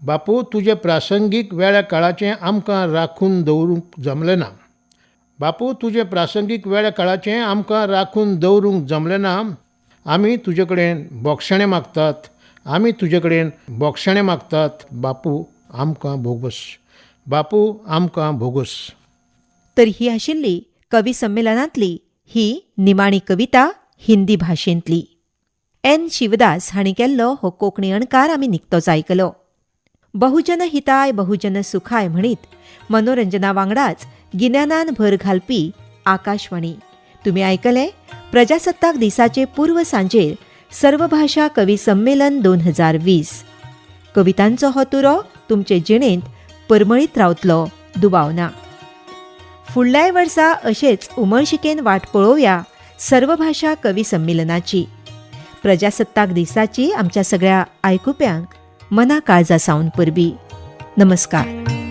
बापू तुजें प्रासंगीक वेळा काळाचें आमकां राखून दवरूंक जमलें ना. बापू तुजें प्रासंगीक वेळा काळाचें आमकां राखून दवरूंक जमलें ना. आमी तुजे कडेन बोगशणें मागतात, आमी तुजे कडेन बोगशणें मागतात. बापू आमकां भोगोस, बापू आमकां भोगोस. तर ही आशिल्ली कवी संमेलनांतली ही निमाणी कविता हिंदी भाशेंतली. एन शिवदास हांणी केल्लो हो कोंकणी अणकार आमी निकतोच आयकलो. बहुजन हिताय बहुजन सुखाय म्हणीत मनोरंजना वांगडाच गिन्यानान भर घालपी आकाशवाणी. तुमी आयकलें प्रजासत्ताक दिसाचे पूर्व सांजेर सर्वभाशा कवी संमेलन 2020. कवितांचो हो तुरो तुमचे जिणेंत परमळीत रावतलो दुबाव ना. फुडल्याय वर्सा अशेच उमळशिकेन वाट पळोवया सर्वभाशा कवी संमेलनाची. प्रजासत्ताक दिसाची आमच्या सगळ्या आयकुप्यांक मना काळजा सावन परबी. नमस्कार.